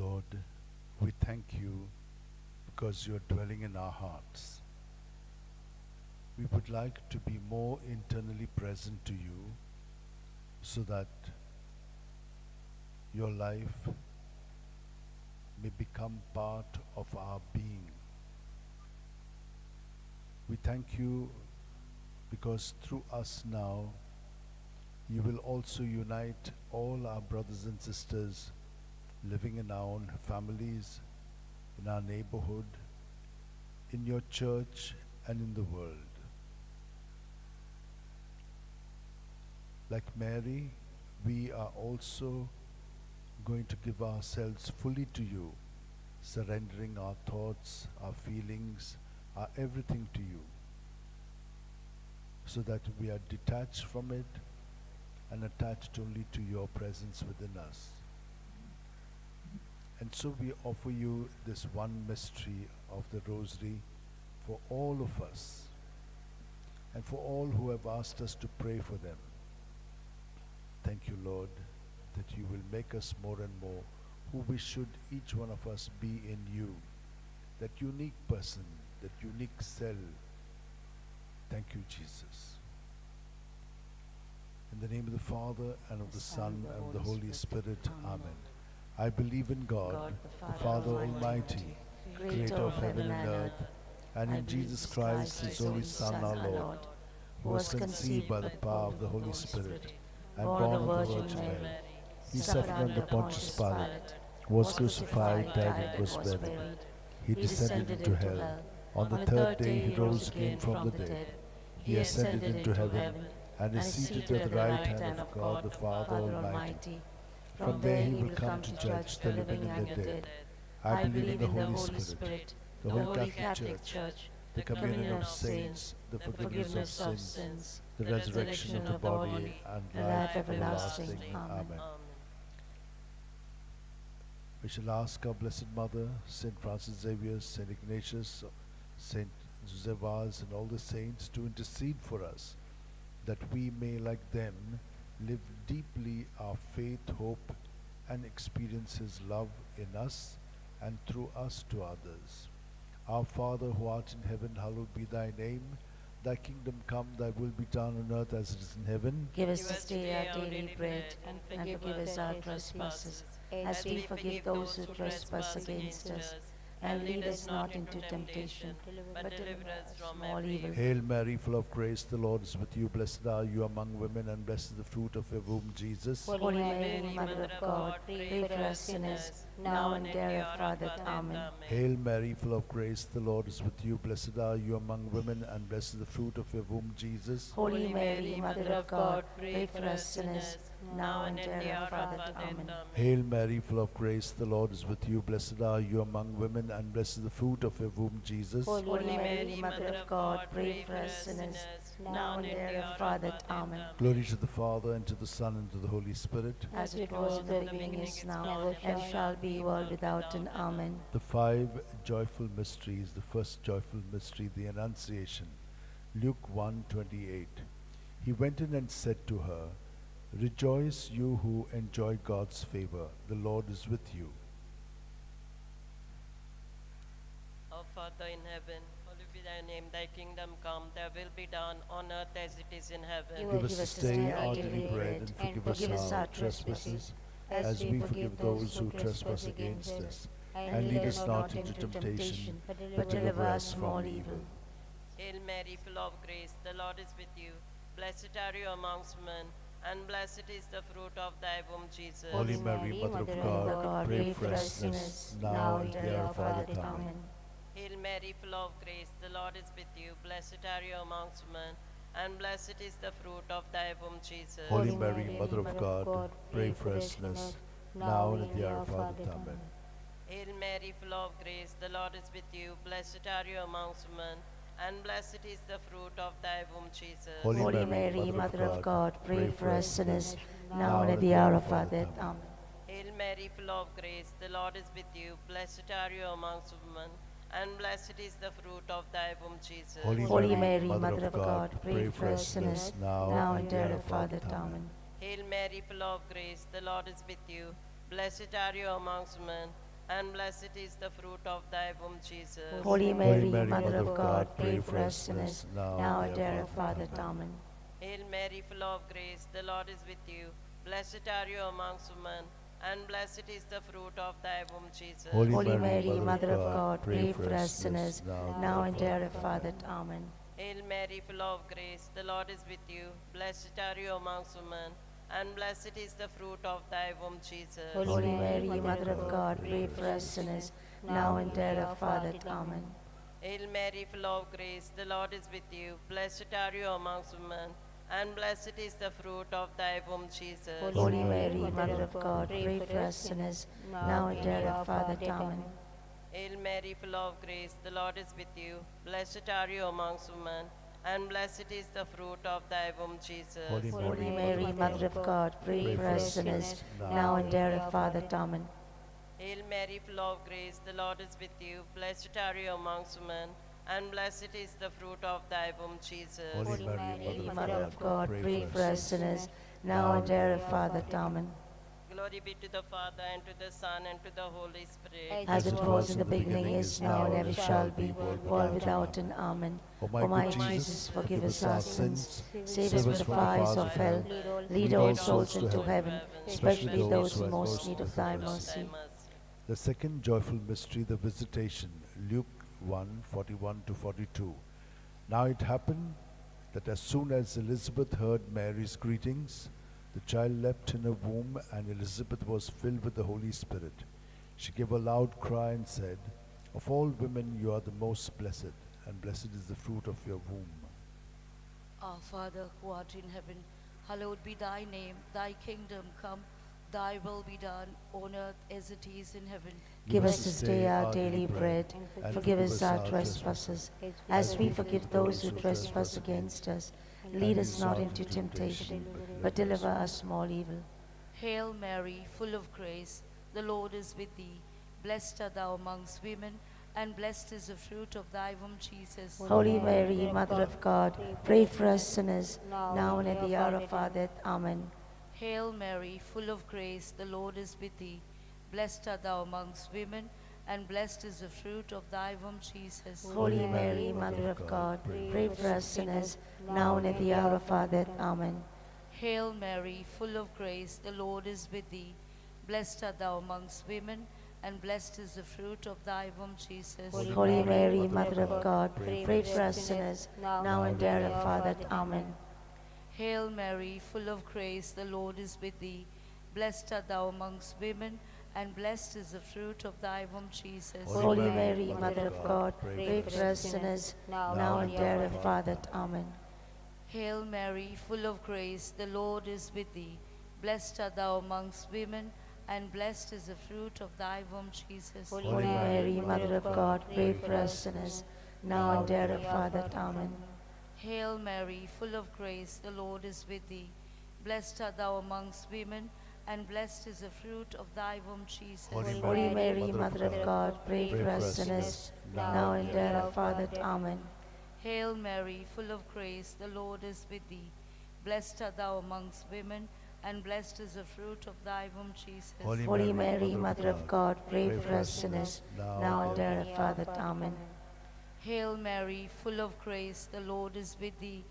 Lord, we thank you because you are dwelling in our hearts. We would like to be more internally present to you so that your life may become part of our being. We thank you because through us now you will also unite all our brothers and sisters living in our own families, in our neighborhood, in your church, and in the world. Like Mary, we are also going to give ourselves fully to you, surrendering our thoughts, our feelings, our everything to you, so that we are detached from it and attached only to your presence within us. And so we offer you this one mystery of the Rosary for all of us and for all who have asked us to pray for them. Thank you, Lord, that you will make us more and more who we should each one of us be in you, that unique person, that unique cell. Thank you, Jesus. In the name of the Father, and of the Son, and of the Holy Spirit. Amen. I believe in God, the Father Almighty, creator of heaven and earth, and in Jesus Christ, his only Son, our Lord, who was conceived by the power of the Holy Spirit and born of the Virgin Mary. He suffered under Pontius Pilate, was crucified, died, and was buried. He descended into hell. On the third day he rose again from the dead. He ascended into heaven and is seated at the right hand of God the Father Almighty. From there he will come to judge the living and the dead. I believe in the Holy Spirit, the Holy Catholic Church, the communion of saints, the forgiveness of sins, the resurrection of the body, and life everlasting. Amen. We shall ask our Blessed Mother, Saint Francis Xavier, Saint Ignatius, Saint Joseph Vaz, and all the saints to intercede for us, that we may, like them, live deeply our faith, hope, and experience His love in us and through us to others. Our Father, who art in heaven, hallowed be thy name. Thy kingdom come, thy will be done on earth as it is in heaven. Give us this day our daily bread, and forgive us our trespasses, as we forgive those who trespass against us. And lead us not into temptation, but deliver us from all evil. Hail Mary, full of grace, the Lord is with you. Blessed are you among women, and blessed is the fruit of your womb, Jesus. Holy Mary, Mother of God, pray for us sinners, now and at the hour of our death. Amen. Hail Mary, full of grace, the Lord is with you. Blessed are you among women, and blessed is the fruit of your womb, Jesus. Holy Mary, Mother of God, pray for us sinners, now and at the hour of our death. Amen. Hail Mary, full of grace, the Lord is with you. Blessed are you among women, and blessed is the fruit of your womb, Jesus. Holy Mary, Mother of God, pray for us sinners, now and at the hour of our death. Amen. Glory to the Father, and to the Son, and to the Holy Spirit. As it was in the beginning, is now, and shall be, world without end. Amen. The five joyful mysteries. The first joyful mystery, the Annunciation. Luke 1:28. He went in and said to her, Rejoice, you who enjoy God's favor. The Lord is with you. Our Father in heaven, hallowed be thy name. Thy kingdom come, thy will be done on earth as it is in heaven. Give us this day our daily bread, and forgive us our trespasses, as we forgive those who trespass against us. And lead us not into temptation, but deliver us from all evil. Hail Mary, full of grace, the Lord is with you. Blessed are you amongst women, and blessed is the fruit of thy womb, Jesus. Holy Mary, Mother of God, pray for us sinners, now and at the hour of our death. Amen. Hail Mary, full of grace, the Lord is with you. Blessed are you amongst women, and blessed is the fruit of thy womb, Jesus. Holy Mary, Mother of God, pray for us sinners, now and at the hour of our death. Amen. Hail Mary, full of grace, the Lord is with you. Blessed are you amongst women, and blessed is the fruit of thy womb, Jesus. Holy Mary, Mother of God, pray for us sinners, now and at the hour of our death. Amen. Hail Mary, full of grace, the Lord is with you. Blessed are you amongst women, and blessed is the fruit of thy womb, Jesus. Holy Mary, Mother of God, pray for us sinners, now and at the hour of our death. Amen. Hail Mary, full of grace, the Lord is with you. Blessed are you amongst women, and blessed is the fruit of thy womb, Jesus. Holy Mary, Mother of God, pray for us sinners, now and at the hour of our death. Amen. Hail Mary, full of grace, the Lord is with you. Blessed are you amongst women, and blessed is the fruit of thy womb, Jesus. Holy Mary, Mother of God, pray for us sinners, now and at the hour of our death. Amen. Hail Mary, full of grace, the Lord is with you. Blessed are you amongst women, and blessed is the fruit of thy womb, Jesus. Holy Mary, Mother of God, pray for us sinners, now and at the hour of our death. Amen. Hail Mary, full of grace, the Lord is with you. Blessed are you amongst women, and blessed is the fruit of thy womb, Jesus. Holy Mary, Mother of God, pray for us sinners, now and at the hour of our death. Amen. Hail Mary, full of grace, the Lord is with you. Blessed are you amongst women, and blessed is the fruit of thy womb, Jesus. Holy Mary, Mother of God, pray for us sinners, now and at the hour of our death. Amen. Hail Mary, full of grace, the Lord is with you. Blessed are you amongst women, and blessed is the fruit of thy womb, Jesus. Holy Mary, Mother of God, pray for us sinners, now and at the hour of our death. Amen. Glory be to the Father, and to the Son, and to the Holy Spirit. As it was in the beginning, is now, and ever shall be, world without end. Amen. O my Jesus, forgive us our sins, save us from the fires of hell, lead all souls into heaven, especially those in most need of thy mercy. The second joyful mystery, the Visitation, Luke 1:41 to 42. Now it happened that as soon as Elizabeth heard Mary's greetings, the child leapt in her womb, and Elizabeth was filled with the Holy Spirit. She gave a loud cry and said, "Of all women you are the most blessed, and blessed is the fruit of your womb." Our Father, who art in heaven, hallowed be thy name. Thy kingdom come, thy will be done, on earth as it is in heaven. Give us this day our daily bread. Forgive us our trespasses, as we forgive those who trespass against us. Lead us not into temptation, but deliver us from all evil. Hail Mary, full of grace, the Lord is with thee. Blessed art thou amongst women, and blessed is the fruit of thy womb, Jesus. Holy Mary, Mother of God, pray for us sinners, now and at the hour of our death. Amen. Hail Mary, full of grace, the Lord is with thee. Blessed art thou amongst women, and blessed is the fruit of thy womb, Jesus. Holy Mary, Mother of God, pray for us sinners, now and at the hour of our death. Amen. Hail Mary, full of grace, the Lord is with thee. Blessed art thou amongst women, and blessed is the fruit of thy womb, Jesus. Holy Mary, Mother of God, pray for us sinners, now and at the hour of our death. Amen. Hail Mary, full of grace, the Lord is with thee. Blessed art thou amongst women, and blessed is the fruit of thy womb, Jesus. Holy Mary, Mother of God, pray for us sinners, now and at the hour of our death. Amen. Hail Mary, full of grace, the Lord is with thee. Blessed art thou amongst women, and blessed is the fruit of thy womb, Jesus. Holy Mary, Mother of God, pray for us sinners, now and at the hour of our death. Amen. Hail Mary, full of grace, the Lord is with thee. Blessed art thou amongst women, and blessed is the fruit of thy womb, Jesus. Holy Mary, Mother of God, pray for us sinners, now and at the hour of our death. Amen. Hail Mary, full of grace, the Lord is with thee. Blessed art thou amongst women, and blessed is the fruit of thy womb, Jesus. Holy Mary, Mother of God, pray for us sinners, now and at the hour of our death. Amen. Hail Mary, full of grace, the Lord is with thee.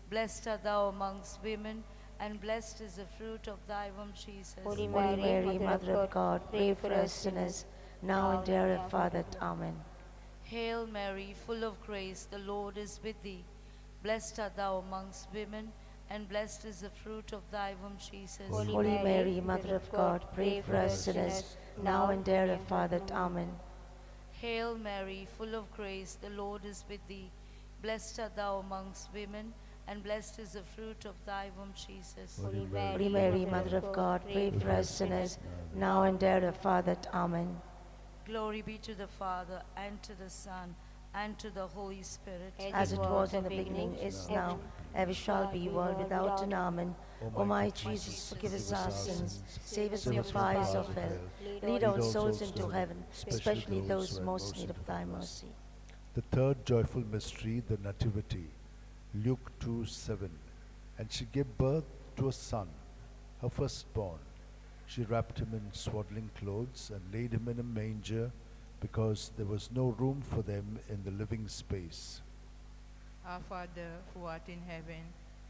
Blessed art thou amongst women, and blessed is the fruit of thy womb, Jesus. Holy Mary, Mother of God, pray for us sinners, now and at the hour of our death. Amen. Hail Mary, full of grace, the Lord is with thee. Blessed art thou amongst women, and blessed is the fruit of thy womb, Jesus. Holy Mary, Mother of God, pray for us sinners, now and at the hour of our death. Amen. Hail Mary, full of grace, the Lord is with thee. Blessed art thou amongst women, and blessed is the fruit of thy womb, Jesus. Holy Mary, Mother of God, pray for us sinners, now and at the hour of our death. Amen. Glory be to the Father, and to the Son, and to the Holy Spirit. As it was in the beginning, is now, ever shall be, world without end. Amen. O my Jesus, forgive us our sins, save us from the fires of hell, lead all souls into heaven, especially those most in need of thy mercy. The third joyful mystery, the Nativity, Luke 2:7. And she gave birth to a son, her firstborn, She wrapped him in swaddling clothes and laid him in a manger, because there was no room for them in the living space. Our Father, who art in heaven,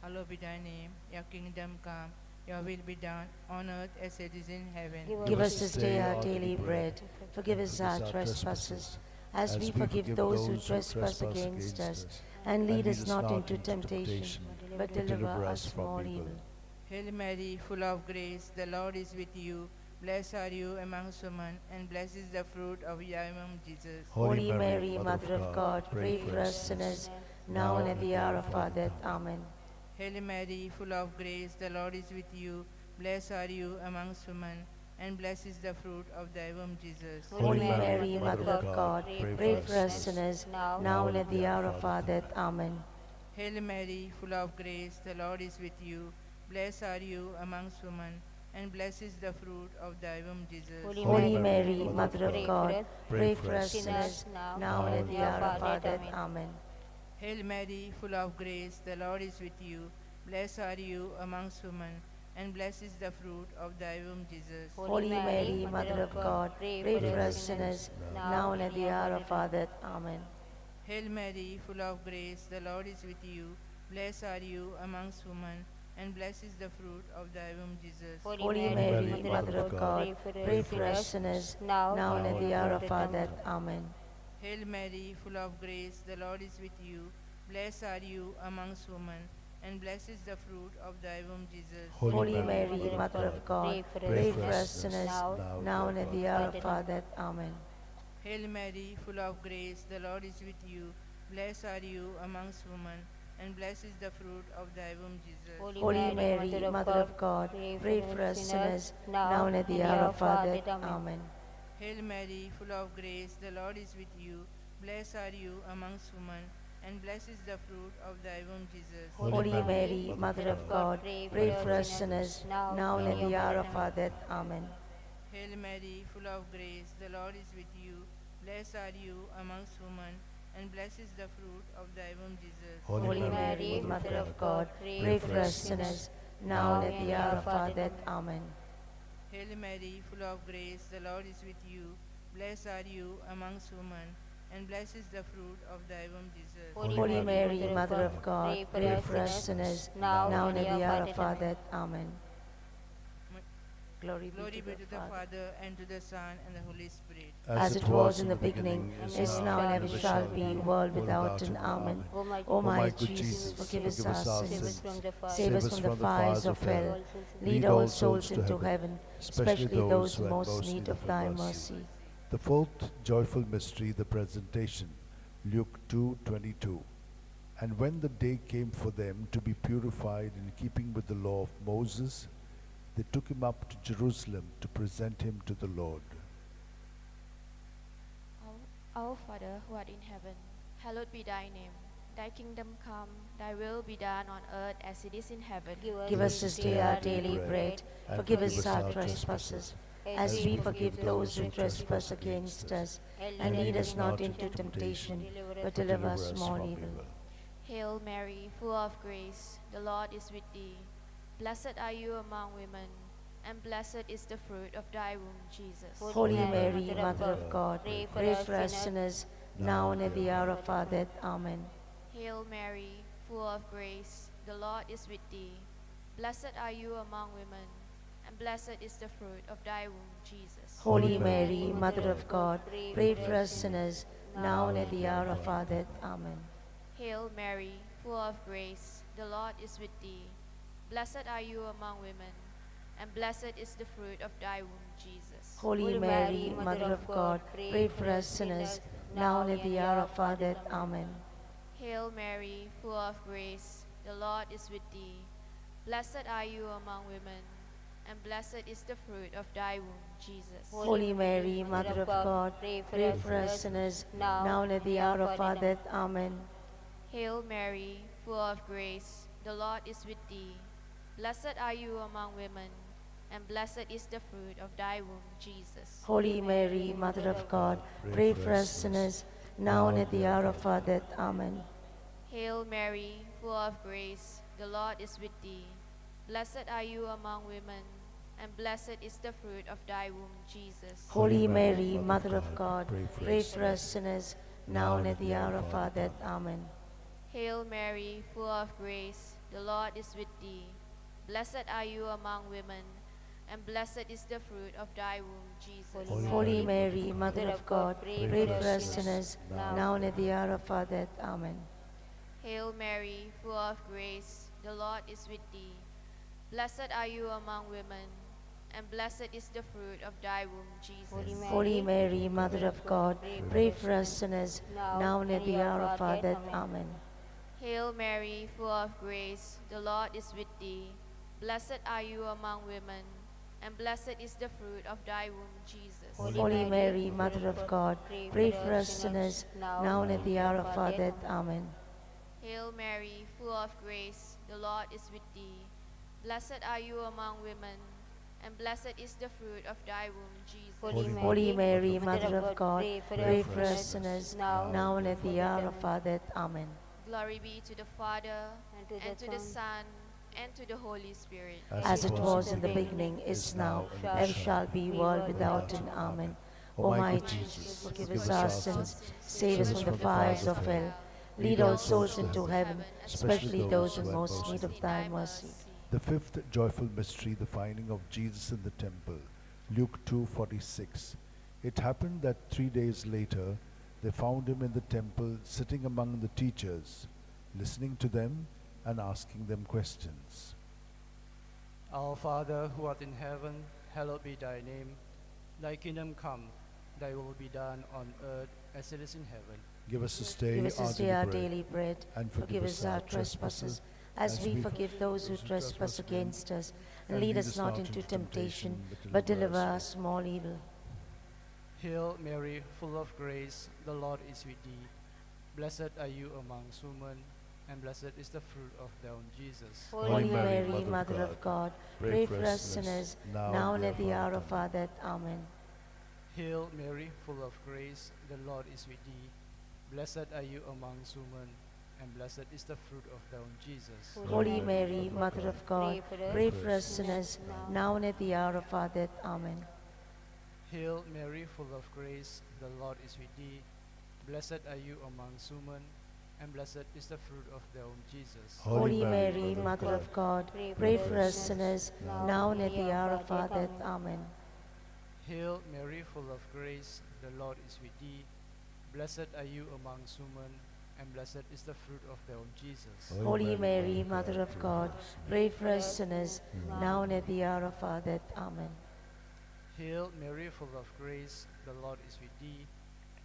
hallowed be thy name. Your kingdom come, your will be done, on earth as it is in heaven. Give us this day our daily bread. Forgive us our trespasses, as we forgive those who trespass against us. And lead us not into temptation, but deliver us from all evil. Hail Mary, full of grace, the Lord is with you. Blessed are you amongst women, and blessed is the fruit of thy womb, Jesus. Holy Mary, Mother of God, pray for us sinners, now and at the hour of our death. Amen. Hail Mary, full of grace, the Lord is with you. Blessed are you amongst women, and blessed is the fruit of thy womb, Jesus. Holy Mary, Mother of God, pray for us sinners, now and at the hour of our death. Amen. Hail Mary, full of grace, the Lord is with you. Blessed are you amongst women, and blessed is the fruit of thy womb, Jesus. Holy Mary, Mother of God, pray for us sinners, now and at the hour of our death. Amen. Hail Mary, full of grace, the Lord is with you. Blessed are you amongst women, and blessed is the fruit of thy womb, Jesus. Holy Mary, Mother of God, pray for us sinners, now and at the hour of our death. Amen. Hail Mary, full of grace, the Lord is with you. Blessed are you amongst women, and blessed is the fruit of thy womb, Jesus. Holy Mary, Mother of God, pray for us sinners, now and at the hour of our death. Amen. Hail Mary, full of grace, the Lord is with you. Blessed are you amongst women, and blessed is the fruit of thy womb, Jesus. Holy Mary, Mother of God, pray for us sinners, now and at the hour of our death. Amen. Hail Mary, full of grace, the Lord is with you. Blessed are you amongst women, and blessed is the fruit of thy womb, Jesus. Holy Mary, Mother of God, pray for us sinners, now and at the hour of our death. Amen. Hail Mary, full of grace, the Lord is with you. Blessed are you amongst women, and blessed is the fruit of thy womb, Jesus. Holy Mary, Mother of God, pray for us sinners, now and at the hour of our death. Amen. Hail Mary, full of grace, the Lord is with you. Blessed are you amongst women, and blessed is the fruit of thy womb, Jesus. Holy Mary, Mother of God, pray for us sinners, now and at the hour of our death. Amen. Hail Mary, full of grace, the Lord is with you. Blessed are you amongst women, and blessed is the fruit of thy womb, Jesus. Holy Mary, Mother of God, pray for us sinners, now and at the hour of our death. Amen. Glory be to the Father, and to the Son, and the Holy Spirit. As it was in the beginning, is now, and ever shall be, world without end. Amen. O my Jesus, forgive us our sins, save us from the fires of hell, lead all souls into heaven, especially those in most need of thy mercy. The fourth joyful mystery, the presentation, Luke 2:22. And when the day came for them to be purified in keeping with the law of Moses, they took him up to Jerusalem to present him to the Lord. Our Father, who art in heaven, hallowed be thy name. Thy kingdom come, thy will be done on earth as it is in heaven. Give us this day our daily bread. Forgive us our trespasses, as we forgive those who trespass against us. And lead us not into temptation, but deliver us from all evil. Hail Mary, full of grace, the Lord is with thee. Blessed are you among women, and blessed is the fruit of thy womb, Jesus. Holy Mary, Mother of God, pray for us sinners, now and at the hour of our death. Amen. Hail Mary, full of grace, the Lord is with thee. Blessed are you among women, and blessed is the fruit of thy womb, Jesus. Holy Mary, Mother of God, pray for us sinners, now and at the hour of our death. Amen. Hail Mary, full of grace, the Lord is with thee. Blessed are you among women, and blessed is the fruit of thy womb, Jesus. Holy Mary, Mother of God, pray for us sinners, now and at the hour of our death. Amen. Hail Mary, full of grace, the Lord is with thee. Blessed are you among women, and blessed is the fruit of thy womb, Jesus. Holy Mary, Mother of God, pray for us sinners, now and at the hour of our death. Amen. Hail Mary, full of grace, the Lord is with thee. Blessed are you among women, and blessed is the fruit of thy womb, Jesus. Holy Mary, Mother of God, pray for us sinners, now and at the hour of our death. Amen. Hail Mary, full of grace, the Lord is with thee. Blessed are you among women, and blessed is the fruit of thy womb, Jesus. Holy Mary, Mother of God, pray for us sinners, now and at the hour of our death. Amen. Hail Mary, full of grace, the Lord is with thee. Blessed are you among women, and blessed is the fruit of thy womb, Jesus. Holy Mary, Mother of God, pray for us sinners, now and at the hour of our death. Amen. Hail Mary, full of grace, the Lord is with thee. Blessed are you among women, and blessed is the fruit of thy womb, Jesus. Holy Mary, Mother of God, pray for us sinners, now and at the hour of our death. Amen. Hail Mary, full of grace, the Lord is with thee. Blessed are you among women, and blessed is the fruit of thy womb, Jesus. Holy Mary, Mother of God, pray for us sinners, now and at the hour of our death. Amen. Hail Mary, full of grace, the Lord is with thee. Blessed are you among women, and blessed is the fruit of thy womb, Jesus. Holy Mary, Mother of God, pray for us sinners, now and at the hour of our death. Amen. Glory be to the Father, and to the Son, and to the Holy Spirit. As it was in the beginning, is now, ever shall be, world without end. Amen. O my Jesus, forgive us our sins, save us from the fires of hell. Lead all souls into heaven, especially those in most need of thy mercy. The fifth joyful mystery, the finding of Jesus in the temple. Luke 2:46. It happened that 3 days later, they found him in the temple, sitting among the teachers, listening to them and asking them questions. Our Father, who art in heaven, hallowed be thy name. Thy kingdom come, thy will be done on earth as it is in heaven. Give us this day, Give us this day our daily bread, and forgive us our trespasses, as we forgive those who trespass against us. And lead us not into temptation, but deliver us from all evil. Hail Mary, full of grace, the Lord is with thee. Blessed are you amongst women, and blessed is the fruit of thy womb, Jesus. Holy Mary, Mother of God, pray for us sinners, now and at the hour of our death. Amen. Hail Mary, full of grace, the Lord is with thee. Blessed are you amongst women, and blessed is the fruit of thy womb, Jesus. Holy Mary, Mother of God, pray for us sinners, now and at the hour of our death. Amen. Hail Mary, full of grace, the Lord is with thee. Blessed are you amongst women, and blessed is the fruit of thy womb, Jesus. Holy Mary, Mother of God, pray for us sinners, now and at the hour of our death. Amen. Hail Mary, full of grace, the Lord is with thee. Blessed are you amongst women, and blessed is the fruit of thy womb, Jesus. Holy Mary, Mother of God, pray for us sinners, now and at the hour of our death. Amen. Hail Mary, full of grace, the Lord is with thee.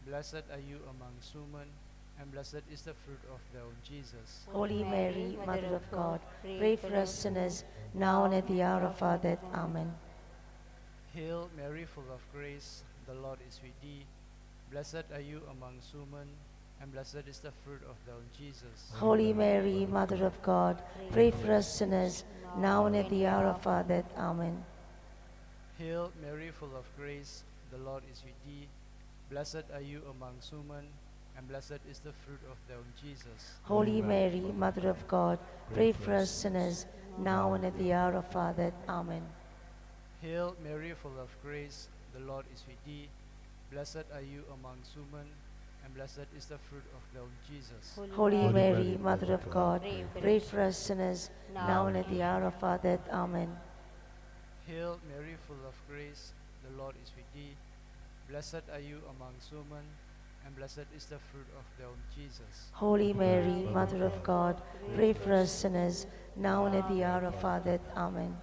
Blessed are you amongst women, and blessed is the fruit of thy womb, Jesus. Holy Mary, Mother of God, pray for us sinners, now and at the hour of our death. Amen. Hail Mary, full of grace, the Lord is with thee. Blessed are you amongst women, and blessed is the fruit of thy womb, Jesus. Holy Mary, Mother of God, pray for us sinners, now and at the hour of our death. Amen. Hail Mary, full of grace, the Lord is with thee. Blessed are you amongst women, and blessed is the fruit of thy womb, Jesus. Holy Mary, Mother of God, pray for us sinners, now and at the hour of our death. Amen. Hail Mary, full of grace, the Lord is with thee. Blessed are you amongst women, and blessed is the fruit of thy womb, Jesus. Holy Mary, Mother of God, pray for us sinners, now and at the hour of our death. Amen. Hail Mary, full of grace, the Lord is with thee. Blessed are you amongst women, and blessed is the fruit of thy womb, Jesus. Holy Mary, Mother of God, pray for us sinners, now and at the hour of our death. Amen.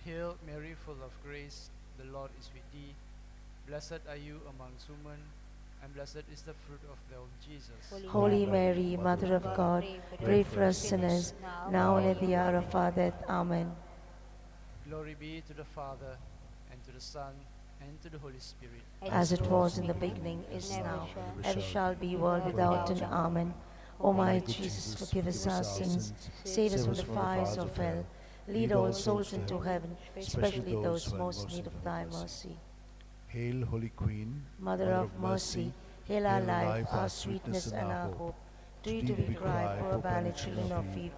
Hail Mary, full of grace, the Lord is with thee. Blessed are you amongst women, and blessed is the fruit of thy womb, Jesus. Holy Mary, Mother of God, pray for us sinners, now and at the hour of our death. Amen. Glory be to the Father, and to the Son, and to the Holy Spirit. As it was in the beginning, is now, ever shall be, world without end. Amen. O my Jesus, forgive us our sins, save us from the fires of hell, lead all souls into heaven, especially those most in need of thy mercy. Hail, Holy Queen, Mother of mercy, hail our life, our sweetness, and our hope. To you do we cry, poor banished children of Eve.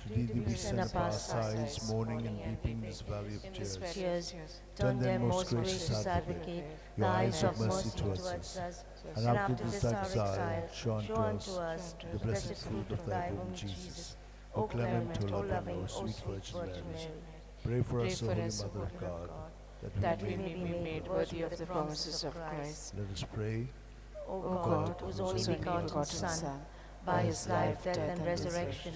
To thee do we send up our sighs, mourning and weeping in this valley of tears. Turn then, most gracious Advocate, your eyes of mercy towards us, and after this exile, show unto us the blessed fruit of thy womb, Jesus. O clement, O loving, O sweet Virgin Mary, pray for us, O Holy Mother of God, that we may be made worthy of the promises of Christ. Let us pray. O God, whose only begotten Son, by his life, death, and resurrection,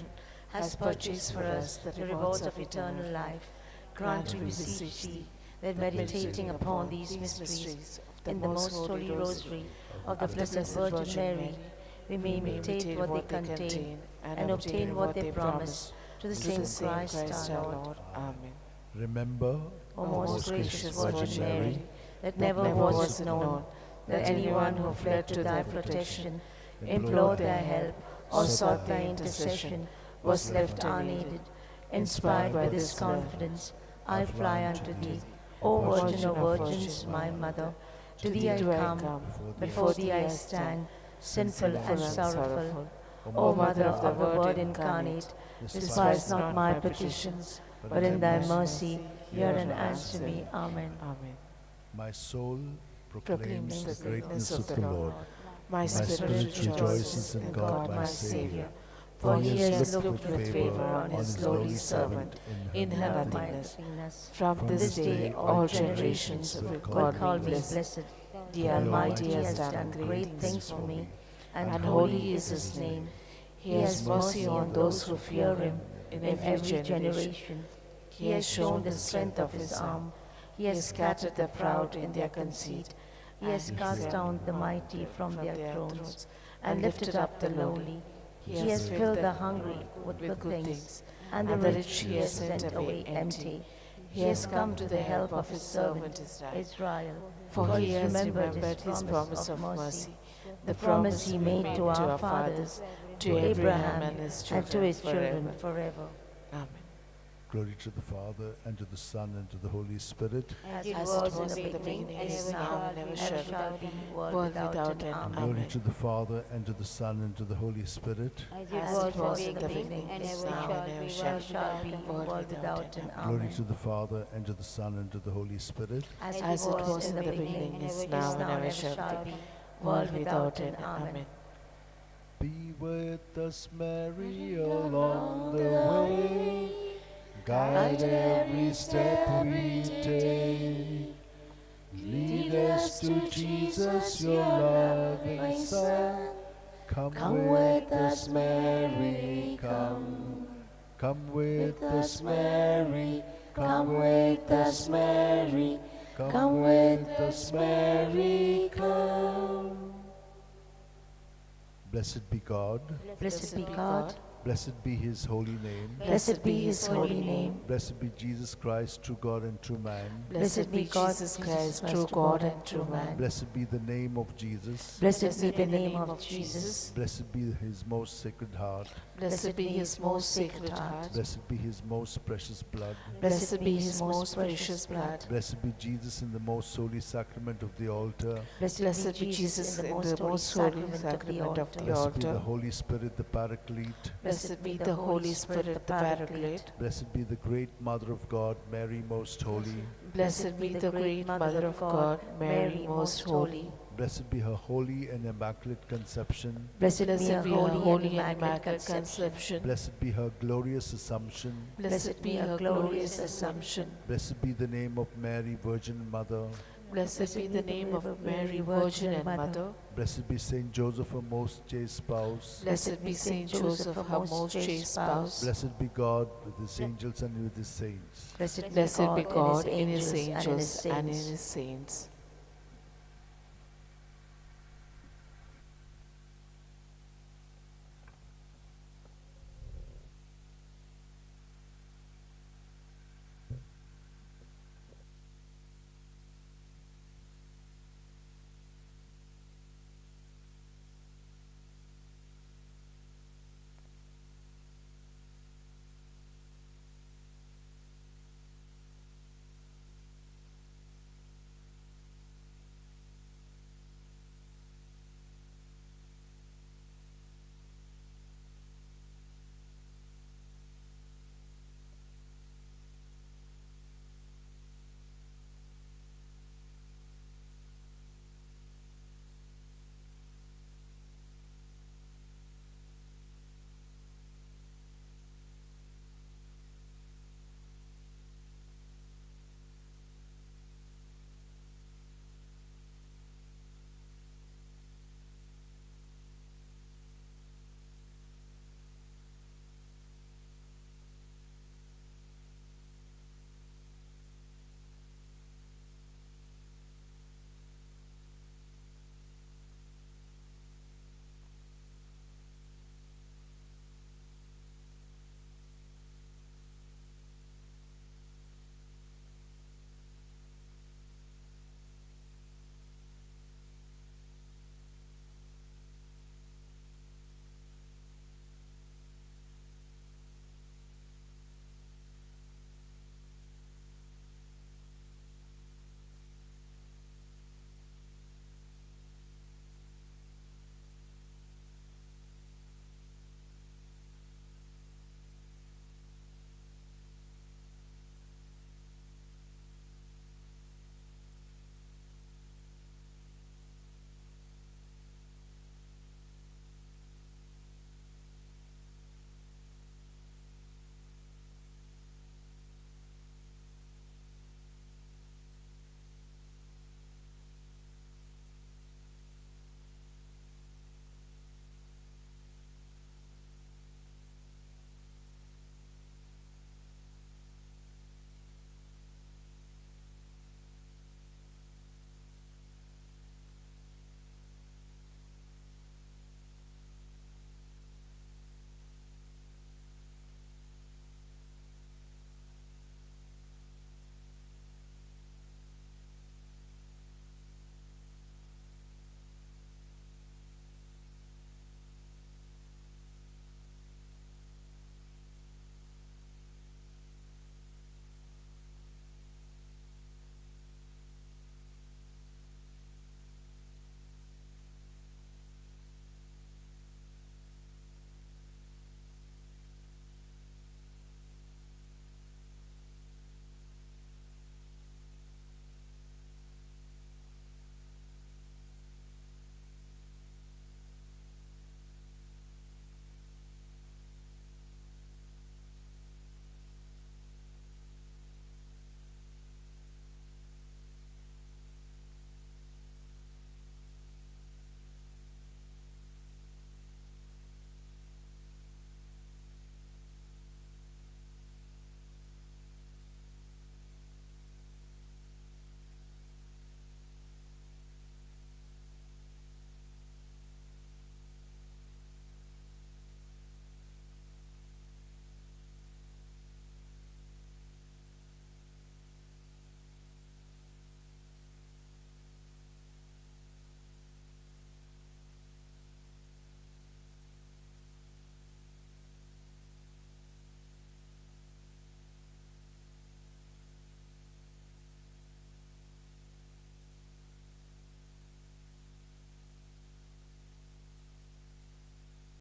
has purchased for us the rewards of eternal life, grant, we beseech thee, that meditating upon these mysteries in the most holy rosary of the Blessed Virgin Mary, we may imitate what they contain and obtain what they promise, to the same Christ our Lord. Amen. Remember, O most gracious Virgin Mary, that never was it known that anyone who fled to thy protection, implored thy help, or sought thy intercession, was left unaided. Inspired by this confidence, I fly unto thee, O Virgin of Virgins, my Mother. To thee I come, before thee I stand, sinful and sorrowful. O Mother of the Word incarnate, despise not my petitions, but in thy mercy hear and answer me. Amen. Amen. My soul proclaims the greatness of the Lord. My spirit rejoices in God my Savior, for he has looked with favor on his lowly servant in her nothingness. From this day all generations will call me blessed. The Almighty has done great things for me, and holy is his name. He has mercy on those who fear him in every generation. He has shown the strength of his arm. He has scattered the proud in their conceit. He has cast down the mighty from their thrones and lifted up the lowly. He has filled the hungry with good things, and the rich he has sent away empty. He has come to the help of his servant Israel, for he has remembered his promise of mercy, the promise he made to our fathers, to Abraham and his and to his children forever. Amen. Glory to the Father, and to the Son, and to the Holy Spirit. As it was in the beginning, is now, and ever shall be, world without end. Amen. Glory to the Father, and to the Son, and to the Holy Spirit. As it was in the beginning, is now, and ever shall be, world without end. Amen. Glory to the Father, and to the Son, and to the Holy Spirit. As it was in the beginning, is now, and ever shall be, world without end. Amen. Be with us, Mary, along the way. Guide every step we take. Lead us to Jesus, your loving Son. Come with us, Mary, come. Come with us, Mary. Come with us, Mary. Come with us, Mary, come. Blessed be God. Blessed be God. Blessed be his holy name. Blessed be his holy name. Blessed be Jesus Christ, true God and true man. Blessed be Jesus Christ, true God and true man. Blessed be the name of Jesus. Blessed be the name of Jesus. Blessed be his most sacred heart. Blessed be his most sacred heart. Blessed be his most precious blood. Blessed be his most precious blood. Blessed be Jesus in the most holy sacrament of the altar. Blessed be Jesus in the most holy sacrament of the Blessed be the altar. Holy Spirit, the Paraclete. Blessed be the Holy Spirit, the Paraclete. Blessed be the great Mother of God, Mary most holy. Blessed be the great Mother of God, Mary most holy. Blessed be her holy and immaculate conception. Blessed be her Blessed be her holy and immaculate conception. Blessed be her glorious assumption. Blessed be her glorious assumption. Blessed be the name of Mary, Virgin Mother. Blessed be the name of Mary, Virgin and Mother. Blessed be Saint Joseph, her most chaste spouse. Blessed be Saint Joseph, her most chaste spouse. Blessed be God with his angels and with his saints. Blessed Blessed be God in in his his angels and in and his saints.